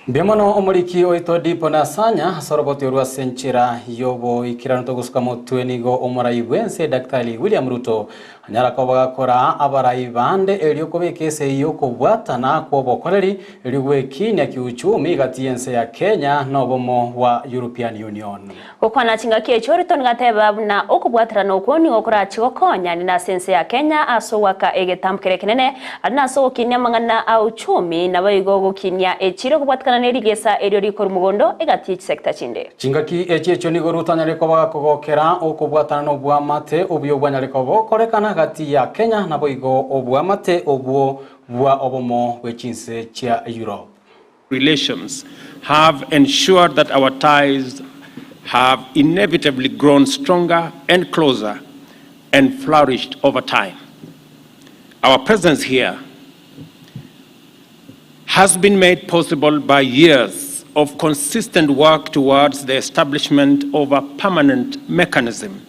Mbuya mono omoriki oito Dipon Asanya ase oroboti orwo ase enchera y'oboikeranu togosuka motwe nigo omorai bw'ense Daktari William Ruto anyara koba gakora abarai bande erio kobeka esegi y'okobwatana kw'obokoreri erio gwekinia kiuchumi gati y'ense ya Kenya na obomo bwa European Union. Gokwana chingaki echio, Ruto nigo ateba buna okobwaterana okwo nigo korache gokonya nina ase ense ya Kenya ase ogoaka egetambo keria ekenene aria na ase ogokinia amang'ana a uchumi naboigo gokinia echiro kobwatekana ne rigesa erio rikorwa mogondo egati ye chisecta chinde. Chingaki echi echio nigo Ruto anyare koba gakogokera okobwatana noboamate obuya obwanyare koba bogokorekana gati ya Kenya naboigo oboamate obwo bwa obomo bwe chinse chia Europe. Relations have ensured that our ties have inevitably grown stronger and closer and flourished over time. Our presence here has been made possible by years of consistent work towards the establishment of a permanent mechanism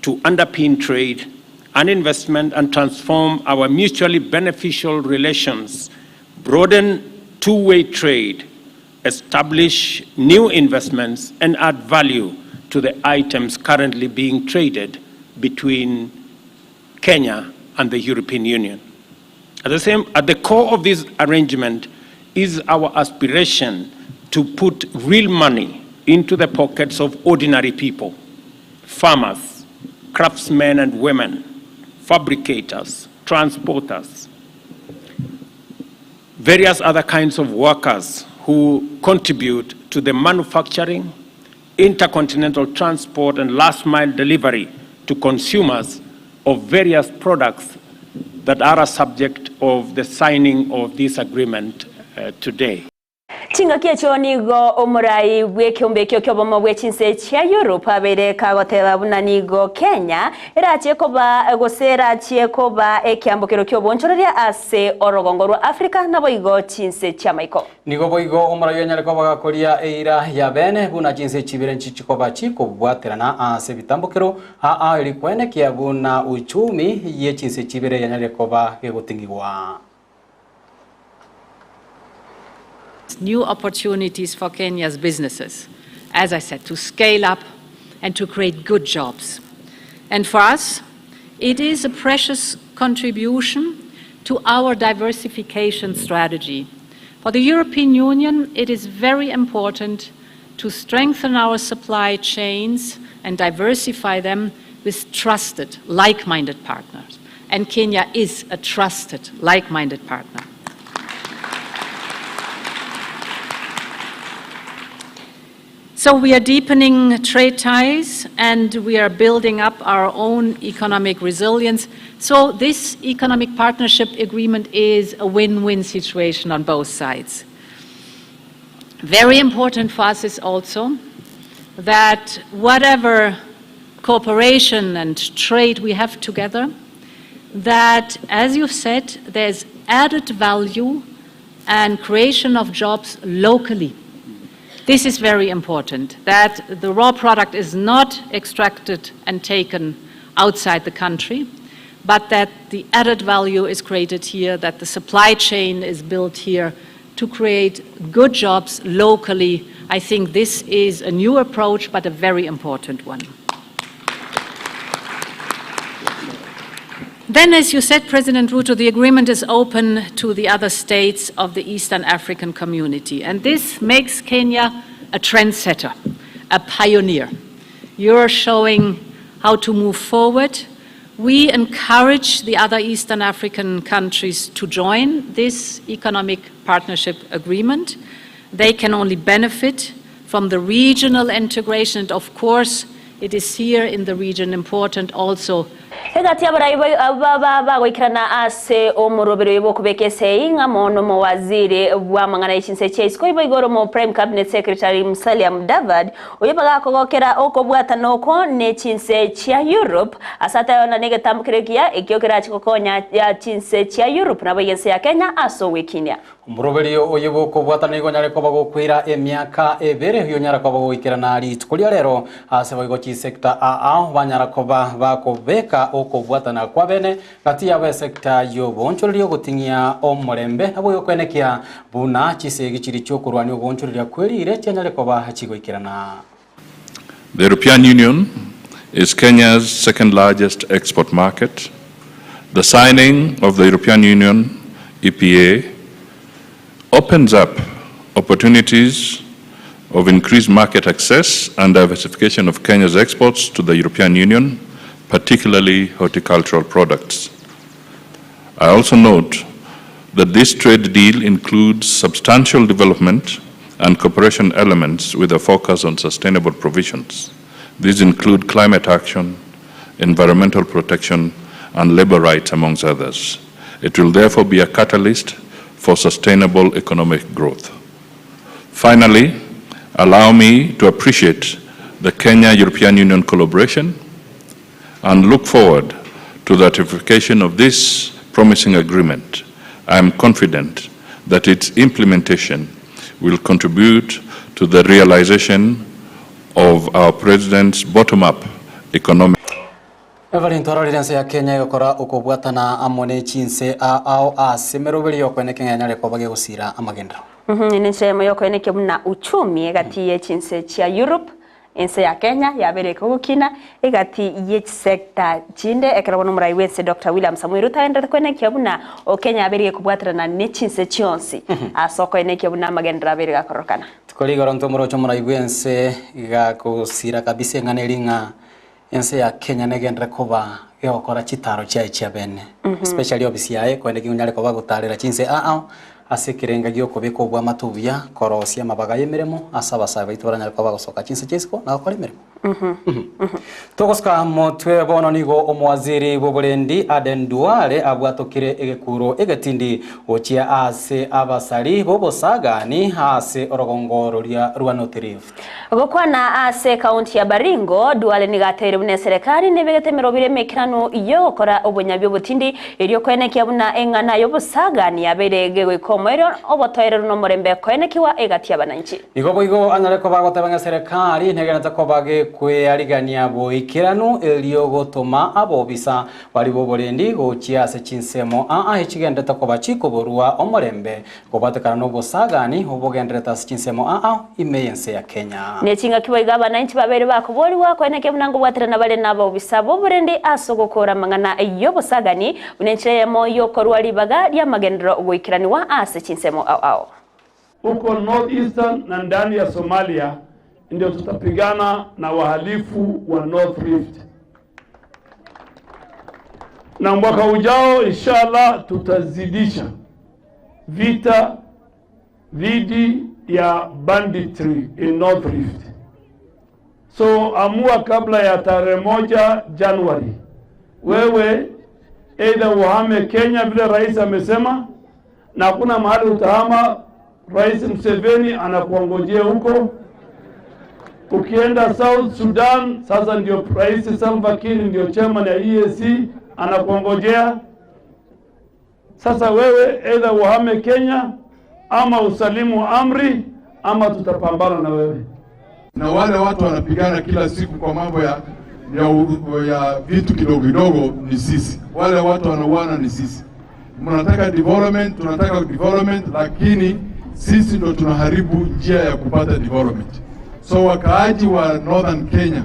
to underpin trade and investment and transform our mutually beneficial relations, broaden two-way trade, establish new investments, and add value to the items currently being traded between Kenya and the European Union. At the, same, at the core of this arrangement is our aspiration to put real money into the pockets of ordinary people, farmers, craftsmen and women, fabricators, transporters, various other kinds of workers who contribute to the manufacturing, intercontinental transport, and last mile delivery to consumers of various products that are a subject of the signing of this agreement today. Chingaki echio nigo omorai bw'ekeombe ekio ki'obomo bwe chinse chia Europe abeire kagoteba buna nigo Kenya erachie koba gose erachie koba ekiambokero ki'obonchoreria ase orogongo rwa Africa naboigo chinse chi'amaiko. Nigo boigo omorai onyare koba gakoria eira ya bene buna chinse chibere nchichikoba chikobwaterana ase ebitambokero aa eri kwenekia buna uchumi ye chinse chibere yanyarire koba gegoting'igwa. New opportunities for Kenya's businesses, as I said, to scale up and to create good jobs. And for us, it is a precious contribution to our diversification strategy. For the European Union, it is very important to strengthen our supply chains and diversify them with trusted, like minded partners. And Kenya is a trusted, like minded partner. So we are deepening trade ties and we are building up our own economic resilience. So this economic partnership agreement is a win-win situation on both sides. Very important for us is also that whatever cooperation and trade we have together, that, as you've said, there's added value and creation of jobs locally. This is very important, that the raw product is not extracted and taken outside the country, but that the added value is created here, that the supply chain is built here to create good jobs locally. I think this is a new approach, but a very important one. Then, as you said, President Ruto, the agreement is open to the other states of the Eastern African community. And this makes Kenya a trendsetter, a pioneer. You're showing how to move forward. We encourage the other Eastern African countries to join this economic partnership agreement. They can only benefit from the regional integration, and of course, it is here in the region important also Egati abarai bagoikerana ase omorobero oyo bw'okobeka esei ng'a mono omowaziri bw'amang'ana y'echinse chia isiko ibo igoro omo prime cabinet secretary Musalia Mudavadi oyo bagakogokera okobwatana oko ne chinse chia Europe ase atayona na egetambo kere ekiya ekio kerache gokonya chinse chia Europe nabo ense ya Kenya ase ogwekinia. Omoroberio oyo bw'okobwatana nigo onyare koba gokoira emiaka ebere, oyio onyare koba goikerana rituko ria rero, ase boigo chisector aa banyara koba bakobeka gobeka okobwatana kwabene gati yabo esekta y'oboonchoreria ogoting'ia omorembe naboigo kwenekia buna chisegi chiria chi'okorwania ogoonchoreria kwerire chianyare koba chigoikerana. The European Union is Kenya's second largest export market. The signing of the European Union EPA opens up opportunities of increased market access and diversification of Kenya's exports to the European Union, particularly horticultural products. I also note that this trade deal includes substantial development and cooperation elements with a focus on sustainable provisions. These include climate action, environmental protection, and labor rights, amongst others. It will therefore be a catalyst for sustainable economic growth. Finally, allow me to appreciate the Kenya-European Union collaboration and look forward to the ratification of this promising agreement. I am confident that its implementation will contribute to the realization of our President's bottom-up economic Evelyn twarorire ense ya Kenya egokora okobwatana amo ne chinse ao ase emeroberi y'okoeneka ng'a enyare koba gegosira amagenderero. Nenchera eyemo y'okoenekia buna uchumi egati ye chinse chia Europe Ense ya Kenya yabeire ekogokina egati ye chisecta chinde ekero bono omorai bw'ense Doctor William Samoei Ruto agenderete koenekia buna Okenya yabeire gekobwaterana ne chinse chionsi ase okoenekia buna amagenderero abeire gakororokana. Rituko rigoro ntomoroche omorai bw'ense gagosira kabisa eng'ana eria ng'a ense ya Kenya negenderere koba gegokora chitaro chiaye chia bene, especially ofisi yaye korende ki onyare koba gotarera chinse ao ao ase ekerenga giokobeka obwamate obuya, korosia amabaga y'emeremo ase abasae baito baranyare koba bagosoka chinse chia isiko na gokora emeremo. Togosuka motwe bono nigo omowaziri bw'oborendi Aden Duale abwatokire egekuro egetindi gochia ase abasari b'obosagani ase orogongo roria rwa North Rift. Gokwana ase ekaunti ya Baringo, Duale nigo ateire buna eserekari nebegete emerobiri emaikeranu y'ogokora obonyabi obotindi erio koenekia buna eng'ana y'obosagani yabeire gegoika omoerio obotoereru nomorembe koenekigwa egati y'abananchi. Igo boigo anyare koba agoteba ng'a eserekari negenete koba gekwearigania boikeranu erio gotoma abobisa baria b'oborendi gochia ase chinsemo aa echigenderete koba chikoborua omorembe Kobwatekana nobosagani obogendererete ase chinsemo ao ime y'ense ya Kenya. Ne chingaki boigo abananchi babeire bakoborigwa koenekia buna nkobwaterana bare nabobisa b'oborendi ase ogokoora amang'ana y'obosagani buna enchera eyemo y'okorua ribaga ri'amagenderero goikeranigwa ase chinsemo ao ao. Huko North Eastern na ndani ya Somalia ndio tutapigana na wahalifu wa North Rift. Na mwaka ujao inshallah tutazidisha vita dhidi ya banditry in North Rift. So amua kabla ya tarehe moja Januari, wewe either uhame Kenya vile rais amesema, na hakuna mahali utahama. Rais Museveni anakuongojea huko. Ukienda South Sudan, sasa ndio Rais Salva Kiir ndio chairman ya EAC anakuongojea. Sasa wewe either uhame Kenya ama usalimu amri ama tutapambana na wewe. Na wale watu wanapigana kila siku kwa mambo ya, ya, ya vitu kidogo kidogo ni sisi, wale watu wanauana ni sisi. Mnataka development, tunataka development, lakini sisi ndo tunaharibu njia ya kupata development. So wakaaji wa Northern Kenya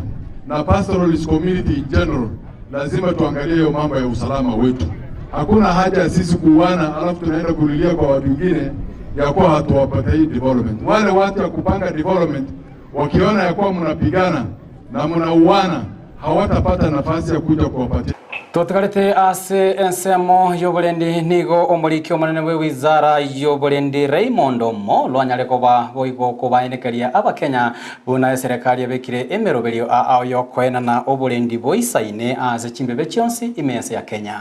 na pastoralist community in general, lazima tuangalie hiyo mambo ya usalama wetu. Hakuna haja ya sisi kuuana alafu tunaenda kulilia kwa watu wengine ya kuwa hatuwapatii development. Wale watu ya kupanga development wakiona ya kuwa mnapigana na mnauana, hawatapata nafasi ya kuja kuwapatia. Totigarete ase ensemo y'oborendi nigo omoriki omonene bwe wizara y'oborendi Raymond Omollo anyare koba boigo kobaenekeria abakenya buna eserekari ebekire emeroberio ao y'okoenana oborendi boisaine ase chimbebe chionsi ime ense ya Kenya.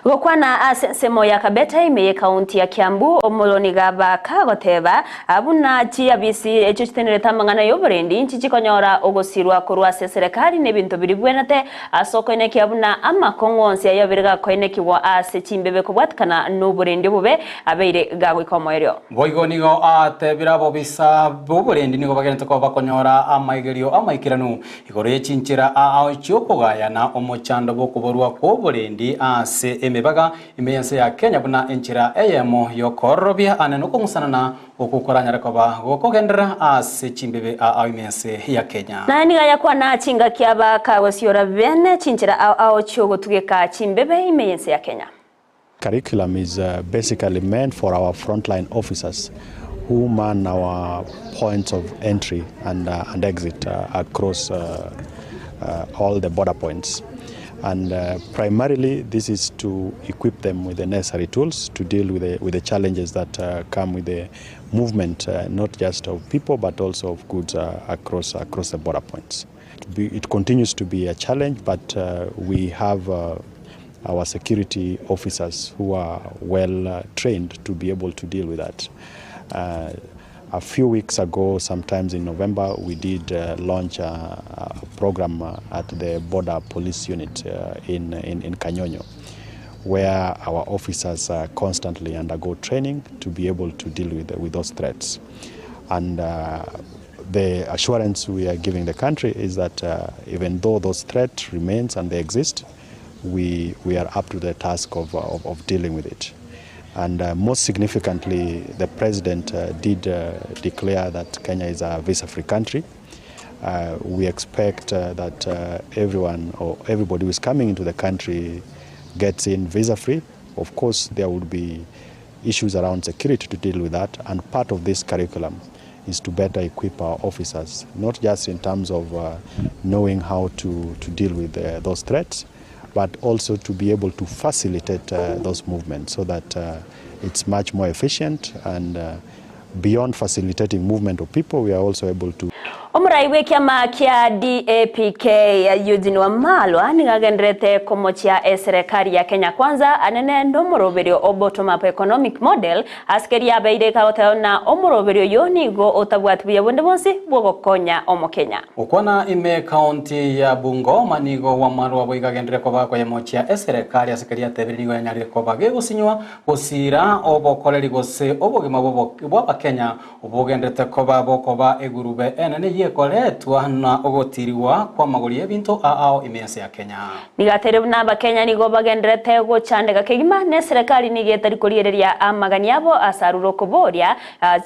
Gokwana ase ensemo ya Kabete ime y'ekaunti ya Kiambu, Omollo nigo aba kagoteba buna chiabisi echio chitenerete amang'ana y'oborendi nchichikonyora ogosirwa korwa ase eserekari na ebinto biria bibwenerete ase okoenekia buna amakong'u Amakong'u onsi ay'obere gakoenekigwa ase chimbebe kobwatikana noborendi obobe abeire gagoika omoerio. Boigo nigo atebire abobisa b'oborendi nigo bagenderete koba bakonyora amaigerio amaikeranu igoro ye chinchera ao chi'okogayana omochando bw'okoborwa kw'oborendi ase emebaga ime y'ense ya Kenya buna enchera eyemo y'okoororobia ane nokong'usanana okwo koranyare koba gokogenderera ase chimbebe ao ime y'ense ya Kenya. Naye nigo ayakwana chingaki abakagosiora bene chinchera ao ao chi'ogotugeka chimbebe ime y'ense ya Kenya. Curriculum is basically meant for our frontline officers who man our points of entry and, and exit across all the border points. And primarily, this is to equip them with the necessary tools to deal with the, with the challenges that come with the movement, not just of people, but also of goods across, across the border points. It continues to be a challenge, but we have our security officers who are well trained to be able to deal with that. A few weeks ago, sometimes in November, we did launch a program at the border police unit in Kanyonyo, where our officers constantly undergo training to be able to deal with those threats. And the assurance we are giving the country is that even though those threats remains and they exist, we are up to the task of dealing with it. And most significantly, the president did declare that Kenya is a visa-free country. We expect that everyone or everybody who is coming into the country gets in visa-free. Of course, there would be issues around security to deal with that, and part of this curriculum is to better equip our officers, not just in terms of knowing how to deal with those threats, but also to be able to facilitate those movements so that it's much more efficient, and beyond facilitating movement of people, we are also able to Omorai bw'ekiama kia DAPK Eugene Wamalwa nigo agenderete komochia eserekari ya Kenya Kwanza anene nomoroberio o bottom up economic model asikeria abeire kagoteba na omoroberio oyo nigo otabwati buya bonde bonsi bwogokonya omokenya. Okwana ime county ya Bungoma nigo Wamalwa boigo agenderere koba koyemochia eserekari asikeria atebire nigo yanyarire koba gegosinywa gosira obokoreri gose obogima bw'abakenya obogenderete koba bokoba egurube enene yekoretwa na ogotiriwa kwa magori y'ebinto ao ime ense ya Kenya. Nigatere buna abakenya nigo bagenderete gochandeka kegima ne serikali nigo etari koriereria amagani abo asarure okoboria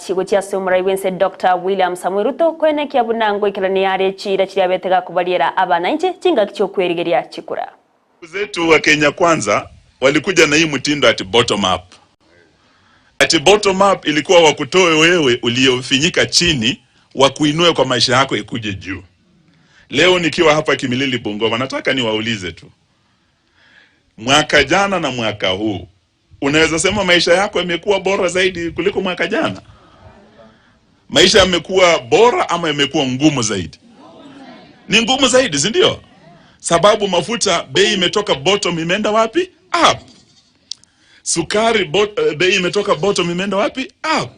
chigo chia ase omorai bwense Dr. William Samoei Ruto koenekia buna ngoikerania are chira chiria abete gakobariera abananchi chingaki chiokwerigeria chikura. Zetu wa Kenya Kwanza walikuja na hii mtindo ati bottom up. Ati bottom up ilikuwa wakutoe wewe uliofinyika chini, wakuinue kwa maisha yako ikuje juu. Leo nikiwa hapa Kimilili Bungoma, nataka niwaulize tu, mwaka jana na mwaka huu, unaweza sema maisha yako yamekuwa bora zaidi kuliko mwaka jana? Maisha yamekuwa bora ama yamekuwa ngumu zaidi? Ni ngumu zaidi, si ndio? Sababu mafuta bei imetoka bottom imeenda wapi? Up. Sukari bei imetoka bottom imeenda wapi? Up.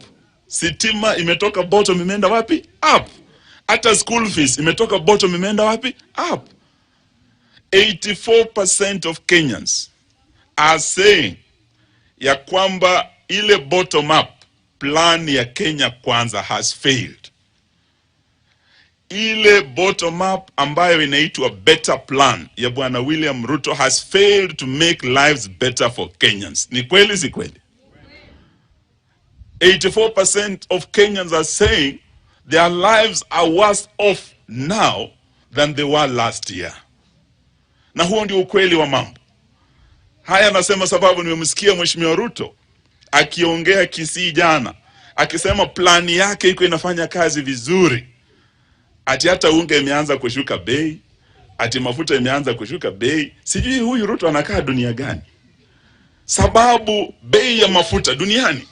Sitima imetoka bottom imeenda wapi? Up. Hata school fees imetoka bottom imeenda wapi? Up. 84% of Kenyans are saying ya kwamba ile bottom up plan ya Kenya Kwanza has failed. Ile bottom up ambayo inaitwa better plan ya Bwana William Ruto has failed to make lives better for Kenyans. Ni kweli si kweli? 84% of Kenyans are saying their lives are worse off now than they were last year. Na huo ndio ukweli wa mambo. Haya nasema sababu nimemsikia Mheshimiwa Ruto akiongea Kisii jana, akisema plani yake iko inafanya kazi vizuri. Ati hata unga imeanza kushuka bei, ati mafuta imeanza kushuka bei. Sijui huyu Ruto anakaa dunia gani? Sababu bei ya mafuta duniani,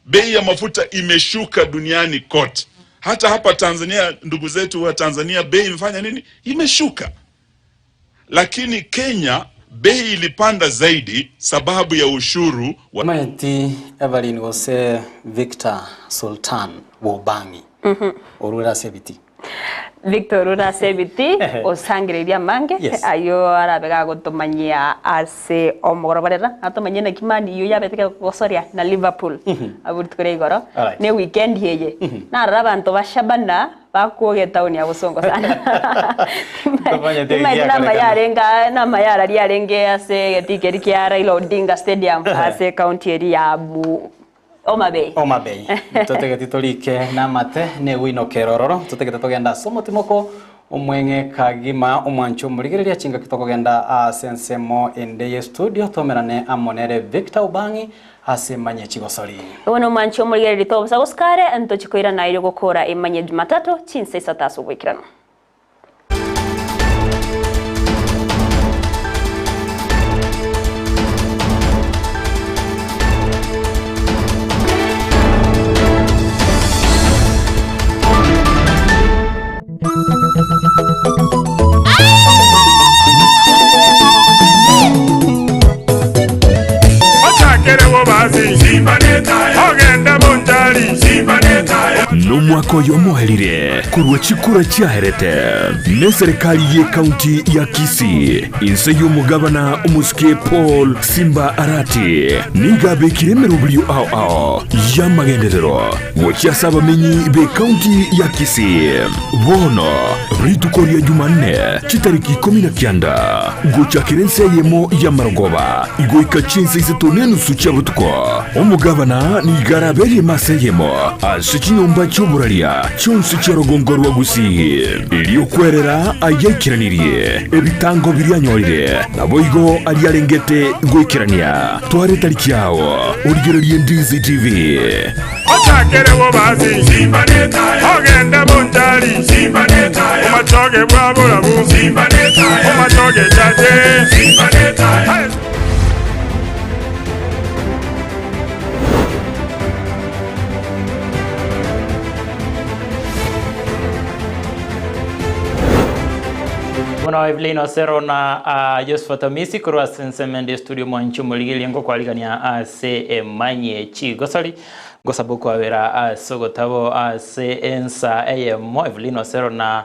bei ya mafuta imeshuka duniani kote. Hata hapa Tanzania, ndugu zetu wa Tanzania, bei imefanya nini? Imeshuka. Lakini Kenya bei ilipanda zaidi sababu ya ushuru wa Maeti Evelyn gose Victor Sultan Bobangi orwera ase ebiti. Victor ore ase ebiti osangereiri amange Yes. ayio arabe gagotomanyia ase omogoroba rero atomanyie naki Man U yabete kegosoria na Liverpool abwo rituko ria igoro Alright. ne weekend eye narora abanto ba Shabana bakwoga etown ya Bosongo sana Tomanyete Timanyete egiakorekana. namaya arenge aa namaya arari arenge ase egetii keria kia Raila Odinga Stadium ase ekaunti eria ya Bu Homa Bay. Homa Bay. Totegeti torike namate negwinoka ere ororo, totegete togende ase omotimoko omweng'e kagima omwancho omorigereria chingaki tokogenda ase ensemo ende ye studio tomerane amo nere Victor Obang'i ase emanye chigosori. Bono omwancho omorigereria tobosa gosika are, ntochi koirana erio gokora emanye Jumatatu chinsa isato ase oboikeranu. Ochakere bobasi, ogende bonchari. Nomwaka oyo omoerire korwa chikura chiaerete neserikali y'ekaunti ya Kisii inse y'omogabana omosike Paul Simba Arati nigo abekire emeroberio ao ao y'amagenderero gochia ase abamenyi b'ekaunti ya Kisii. Bono rituko ria Jumanne chitariki 19 gochakera ense eyemo y'amarogoba goika chinsa isato na enusu chia botuko, omogabana nigo araberie emasa eyemo ase chinyomba chi'oboraria chionsi chia rogongo rwa Gusii, erio kwerera ayaikeranirie ebitango biria anyorire, naboigo aria arengete goikerania. Twara etariki yao, origererie DCTV. Ochakere bobasi, ogende bonchari, omachoge bwa borabu, omachoge chache. Bono Evelyn Osero na uh, Josephat Amisi korwa ase ensemo ende studio mwanchi omorigereria ngokwarigania ase emanye chigosori ngosaba okwabera ase ogotabo ase ensa eyemo Evelyn Osero na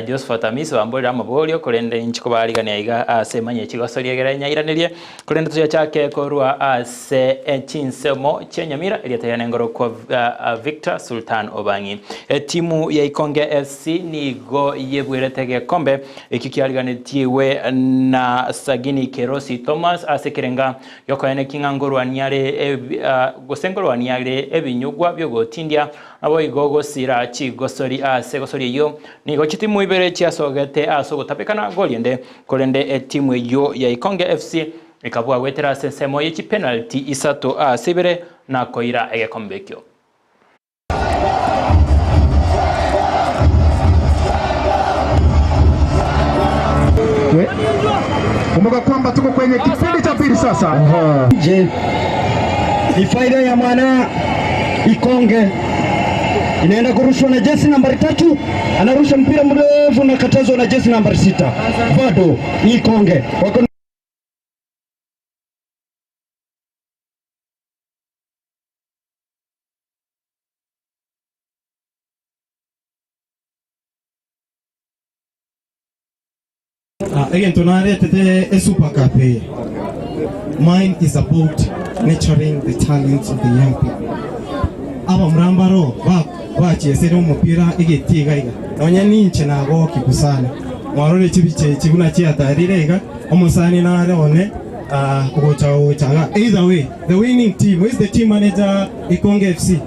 Josephat Amisi bamborire amaborio korende inche kobarigania iga ase emanye chigosori egere nyairanerie korende toyachake korwa ase chinsemo chia Nyamira erieta riane ngorokwa Victor Sultan Obang'i. Etimu ya Ikonge FC nigo yebwerete egekombe ekio kiariganetiwe na Sagini Kerosi Thomas ase ekerenga giokoeneki ng'a ngorwania are gose ngorwania are ebinyugwa biogotindia naboigo gosira chigosori ase egosori eyio nigo chitimu ibere chiasogete ase ogotabekana gori ende korende etimu eyio ya Ikonge FC ekabua goetera ase ensemo ye chipenalty isato ase ibere na koira egekombe ekio. Kumbuka kwamba tuko kwenye kipindi cha pili sasa. Je, ni faida ya mwana Ikonge inaenda kurushwa na jesi nambari tatu, anarusha mpira mrefu na katazwa na jesi nambari sita. Bado ni Ikonge wako Ah, egento naretete esuper cup eye mine is about nurturing the talents of the young people abamura mbaro ba- bachiesire omopira egetii iga iga nonya ninche nagokigu sana mwarore chibicha echi buna chiatarire iga omosani nare one ah, ogocha gocha iga either way the winning team who is the team manager Ikonge FC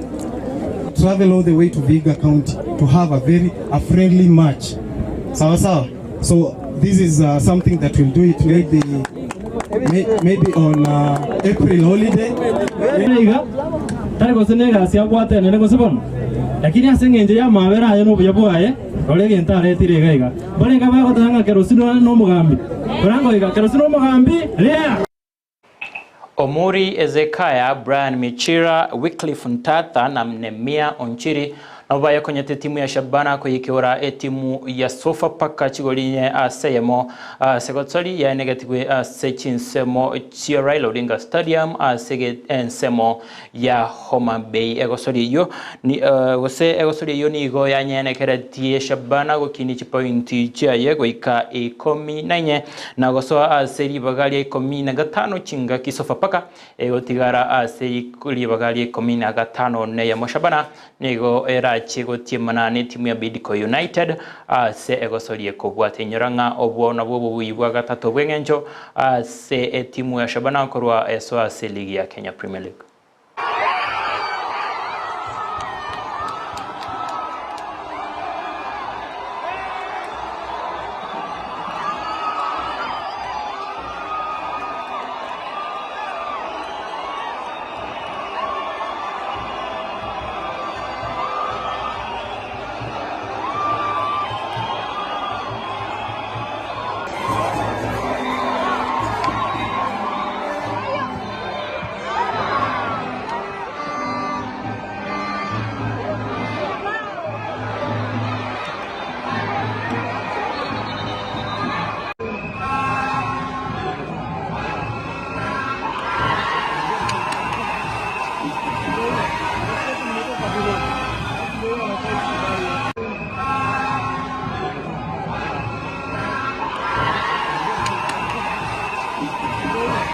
travel all the way to Vihiga County to have a very a friendly match sawa sawa so this is uh, something that we'll do it maybe may, maybe on uh, April holiday iga tari gose na egasi abwate enene gose bono lakini ase eng'encho ya amabera aye na obuya bwaye rora egento aretire iga iga mbarenge bagoteba ng'a Kerosi na omogambi korango iga Kerosi na omogambi ria. Omuri Ezekiah, Brian Michira, Wycliffe Ntatha na Nemia Onchiri Nabo bayekonyete etimu ya Shabana koyekeora etimu ya Sofapaka chigorinye ase eyemo ase gotori yaenegetigwe ase chinsemo chia Raila Odinga Stadium ase ensemo ya Homa Bay. Egosori eyio gose egosori eyio nigo yanyenekeretie Shabana gokinia chipointi chiaye goika ikomi na inye na gosoa ase ribaga ria ikomi na gatano chingaki Sofapaka egotigara ase ribaga ria ikomi na gatano neyemo. Shabana Nigo erachie gotiemana netimu ya Bidco United ase egosoria ekobwata. Inyora ng'a obwo nabwo obobuyi bwa gatato bw'eng'encho ase etimu ya Shabana korwa eso ase eligi ya Kenya Premier League.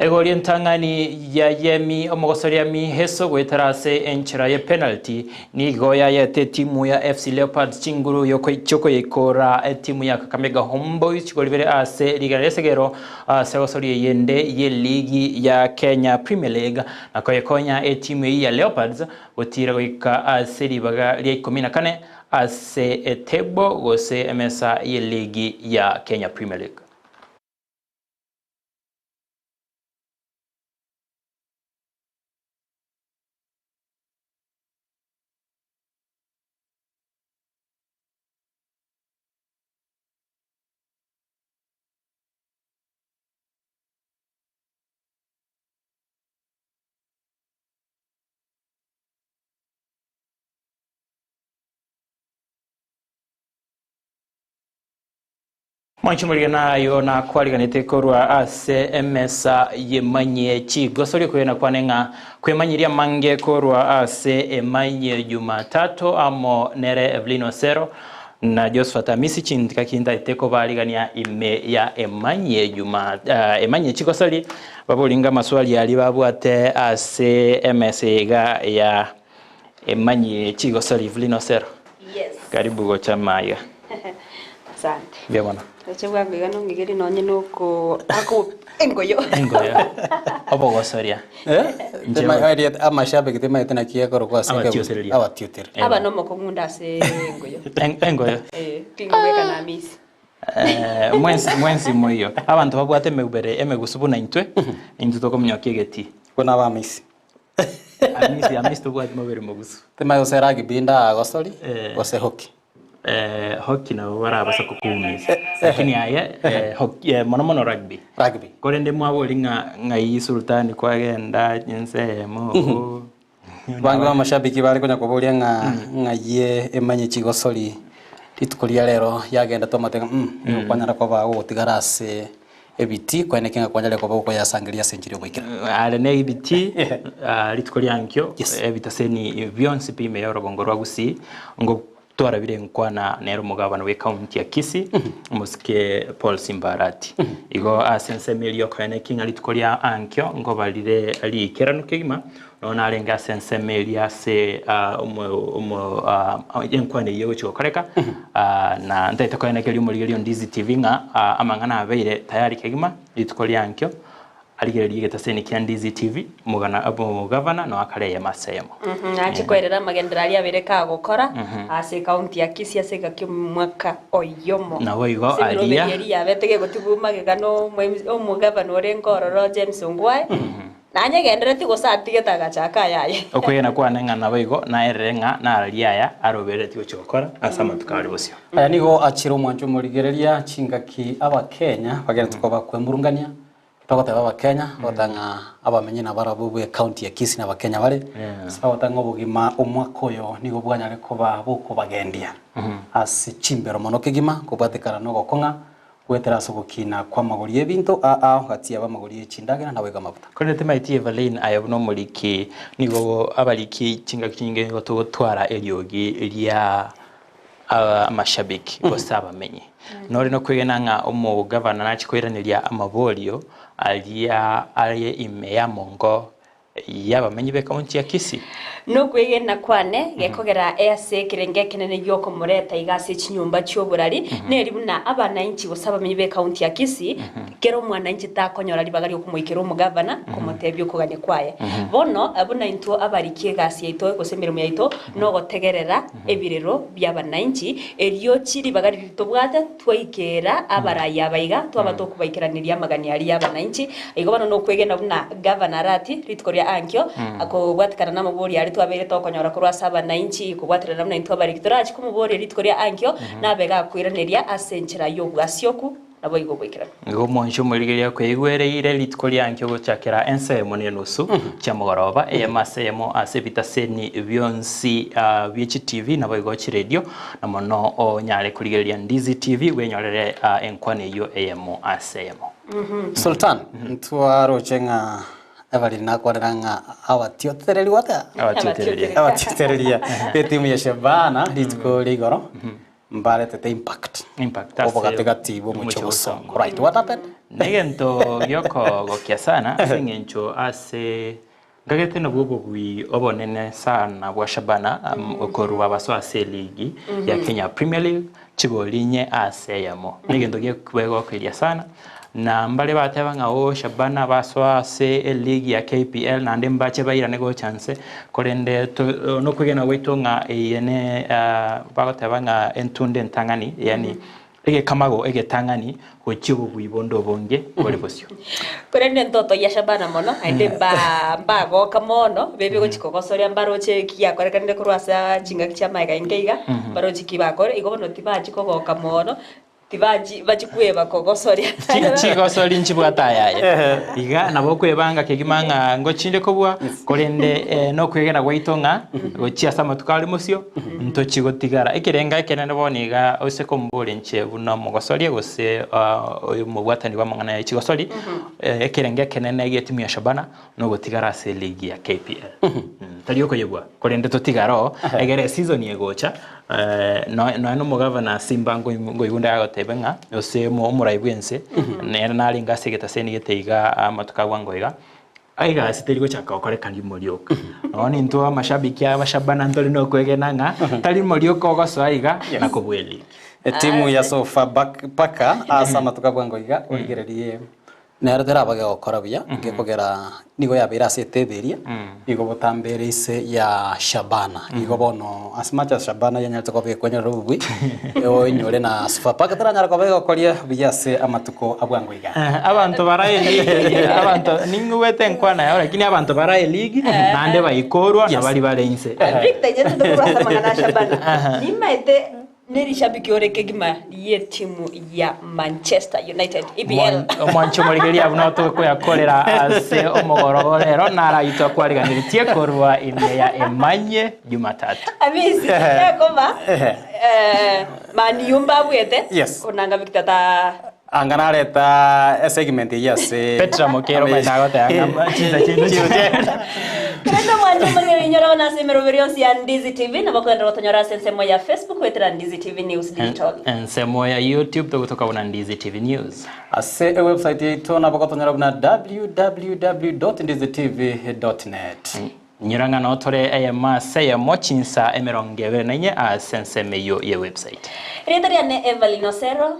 Egori entang'ani ya Yemi omogosoria Miheso goetera ase enchera ye penalty nigo yayete etimu ya FC Leopards chinguru chiokoyeikora etimu ya Kakamega Homeboyz chigori bere ase rigena ri'esegero ase gosoria eyende y'eligi ya Kenya Premier League na koyekonya etimu eyio ya Leopards gotiira goika ase ribaga ria ikomi na kane ase etable gose emesa y'eligi ya Kenya Premier League. Mwanche morigena ayo nakwariganete korwa ase emesa yemanyie chigosorio kwegena kwane ng'a kwemanyirie amange korwa ase emanyie Jumatatu amo nere Evelyn Osero na Josephat Amisi chintika kintaete kobarigania ime ya emanyie Juma uh, emanyie chigosori baboringa amaswali aria babwate ase emesa iga ya emanyie chigosori Evelyn Osero. Yes. Karibu gocha maiga. Asante. Mbuya mono. Roche bwango iga nong'igeri nonye noko ako engoyo. Engoyo. Obogosoria. Inche Tema- aria- amashabiki timaete naki gekorokwa ase ekegori. Abatiotereria. Abatiotereria. Aba nomokong'u ase engoyo. En- engoyo. Eh, tingobeka na amisi. Eh, mwensi mwensi moiyo. Abanto babwate emebere emegusu buna intwe, intwe tokominyokia egetii. Buna abamisi. Amisi amisi tobwati mobere mogusu. Timaete gose rugby ndagosori Eh. gose hockey. Eh, hockey nabo barabasa kokoumisa lakini aye eh, hockey, eh, mono mono rugby rugby korende mwabori ng'a ng'ai sultani kwagenda nse eyemo oo. Bange ba amashabiki bare konya koboria ng'a ng'ai emanye chigosori rituko ria rero yagenda twamate ng'a mm, nigo kwanyara koba gogotigara ase ebiti kwaeneke ng'a kwanyare koba gokoyasangeria ase enchera yogoikera. Are ne ebiti ah, rituko ria nkio ebitaseni bionsi pi ime ya orogongo rwa Gusii ngo Twarabire nkwana nere omogabana bw'ecounty ya Kisii, omosike Paul Simba Arati. Igo ase ensemo eria okoeneki ng'a rituko ria ankio nkobarire riikeranu kegima, nonya narenge ase ensemo eria ase omo enkwana eyio egochia gokoreka, na ntaete koenekeria omorigereria o Ndizi TV ng'a amang'ana abeire tayari kegima rituko ria ankio. Arigererie egetaseni kia Ndizi TV, omogana omogavana noe akare eyemo ase eyemo. Nache koerera amagenderero aria abere kagokora ase ekaunti ya Kisii ase egaki omwaka oyomo. Naboigo Ase emeroberi aria. eria yabete gegotigwa magega na omogavana orenge ororo James Ongwae, nanyegenderetie gose atigete agachaka ayaye. Okwegena kwane ng'a naboigo naerere ng'a nararie aya arobereretie gochia gokora ase amatuko are bosio. Aya nigo achire omwancho omorigereria chingaki abakenya bagenderete koba kwemurungania. Togoteba abakenya, togoteba ng'a abamenyi nabarabwo bwe county ya Kisii na abakenya bare, ase bagoteba ng'a obogima omwaka oyo nigo bwanyare koba bokobagendia ase chimbero mono kegima kobwatekana na ogokong'a goetera ase ogokina kw'amagori y'ebinto aa ao gati yabo amagori ye chindagera naboigo amaguta. Korende timaeti Evelyn aye buna omoriki, nigo abariki chingaki chinyinge nigo togotwara eriogi ria amashabiki gose abamenyi. Nore nokwegena ng'a omogavana nache koiraneria amaborio aria are ime y'amongo y'abamenyi b'ekaunti ya Kisii. Nokwegena kwane gekogera ase ekerengo ekenene gi'okomoreta iga ase chinyomba chi'oborari, neri buna abanainchi gose abamenyi b'ekaunti ya Kisii, kera omwananchi takonyora ribaga ri'okomoikera omogavana komotebia okogania kwaye. Bono buna intwe abariki egasi yaito gose emeremo yaito nogotegerera ebirero bi'abanainchi, erio chi ribaga riria tobwate twaikera abarai aba iga, twaba tokobaikeraneria amagani aria y'abanainchi. Igo bono nokwegena buna gavana arati rituko ria ankio, kobwatekana namaborio aria twabeire tokonyora korwa ase abanainchi, kobwaterana buna intwe abariki torachi komoboria rituko ria ankio, nabe gakoiraneria ase enchera y'obwasioku. Naboigo goikeranu. Igo omonche omorigereria kweigwereire rituko riankio gochakera ensemo na enusu chiamogoroba, eyemo ase eyemo ase ebitaseni bionsi bie chitivi naboigo chiredio, na mono onyare korigereria Ndizi TV bwenyorere enkwana eyio eyemo ase eyemo. Sultan, ntwaroche ng'a Evelyn nakwanera ng'a abatiotererigwa ata? Abatiotereria. Abatiotereria b'etimu ya Shabana rituko ria igoro. Mbaretete impact. Impact ase Obogatigati bw'omochie omochie o Bosongo. Bosongo. Right, what happened? Negento giokogokia sana ase eng'encho ase ngagete nabwo obobui obonene sana bwa Shabana korwa basoa ase eligi ya Kenya Premier League chigoli inye ase eyemo. Negento gekoegokeria sana na mbare bateba ng'a oo Shabana basoa ase eligi ya KPL naende mbache bairane gocha nse Korende nokwegena gwaito ng'a eye ne bagoteba ng'a entunde entang'ani, yaani egekamago egetang'ani gochia obobui bonde obonge bore bosio. Korende ntotogia Shabana mono, naende mbagoka mono, bebe gochia kogosoria mbaroche eki giakorekanire korwa ase chingaki chia magega inke iga, mbaroche ki bakore, igo bono tibachia kogoka mono. Tibanchi bachia kweba kogosoria. Chigosori nchibwate ayaye. Iga nabo okwebanga kegima ng'a ngochinde kobua, korende nokwegena gwaito ng'a gochia ase amatuko are mosio, ntochie gotigara. Ekerenga ekenene bono iga ose komboria inche buna omogosoria gose oyo omobwatani bw'amang'ana ya chigosori, ekerengo ekenene gi'etimu ya Shabana nogotigara ase eligi ya KPL. Tari okoyebua, korende totigare oo, egere eseason egocha, nonya na omogavana Simba nkoigwa onde agoteba ng'a gose omorai bw'ense, nere narenge ase egetaseni gete iga amatuko agwo ango iga, egasi teri gochaka gokoreka rimo rioka. Bono intwe amashabiki aba Shabana ntore na okwegena ng'a tari rimo rioka ogosoa iga na kobua eligi. Etimu ya Sofapaka ase amatuko abwo ango iga origererie Nero teraba gegokora buya, gekogera nigo yabeire ase etebe eria, nigo botambe ere ise ya Shabana. Igo bono as much as Shabana yanyarete koba ekwenyorera obobui, oinyore na Sofapaka teranyara koba egokoria buya ase amatuko a bwango iga. Abanto bara eligi, abanto ning'igwete enkwana yao lakini abanto bara eligi naende baikorwa na baria bare inse. Victor, inche tindokobua ase amang'ana a Shabana, nimaete Nerishabiki ore kegima ri'etimu ya Manchester United, EPL. Omwancho omorigereria buna otokoyakorera ase omogoroba rero naraitwa kwariganeritie korwa ime ya Emanye Jumatatu. Amisi, ekoba Man U mbabwete, onanga Victor ta Anga nareta esegment eyio ase Petra Mokero omanyete agoteba ng'a chinsa chiaino chigochenda. Korende omwanche omorero inyora bono ase emeroberi yonsi ya Ndizi TV, nabo okogenderera gotonyora ase ensemo ya Facebook goetera Ndizi TV News Digital. Ensemo ya YouTube togotoka buna Ndizi TV News. Ase ewebsite yaito nabo ogotonyora buna www.ndizitv.net. Inyora ng'a noo tore eyemo ase eyemo chinsa 24 ase ensemo eyio ye website. Erieta riane Evelyn Osero.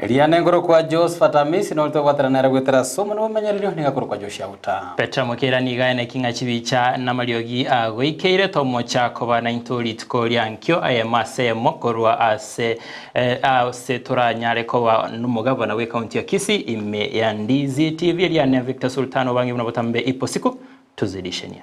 Eria nenkorokwa Josephat Amisi, na oria tobwatera nere goetera ase omonwa bw'emenyererio nigo akorokwa Joshua Uta. Petero mokeira nigo aeneki ng'a chibicha namariogi agoikeire, tomocha koba naintwe rituko riankio eyemo ase eyemo korwa ase ase toranyare koba nomogabana bw'ekaunti ya Kisii ime ya Ndizi TV. Eria ne Victor Sultan obange buna botambe ipo siku tuzidishenia.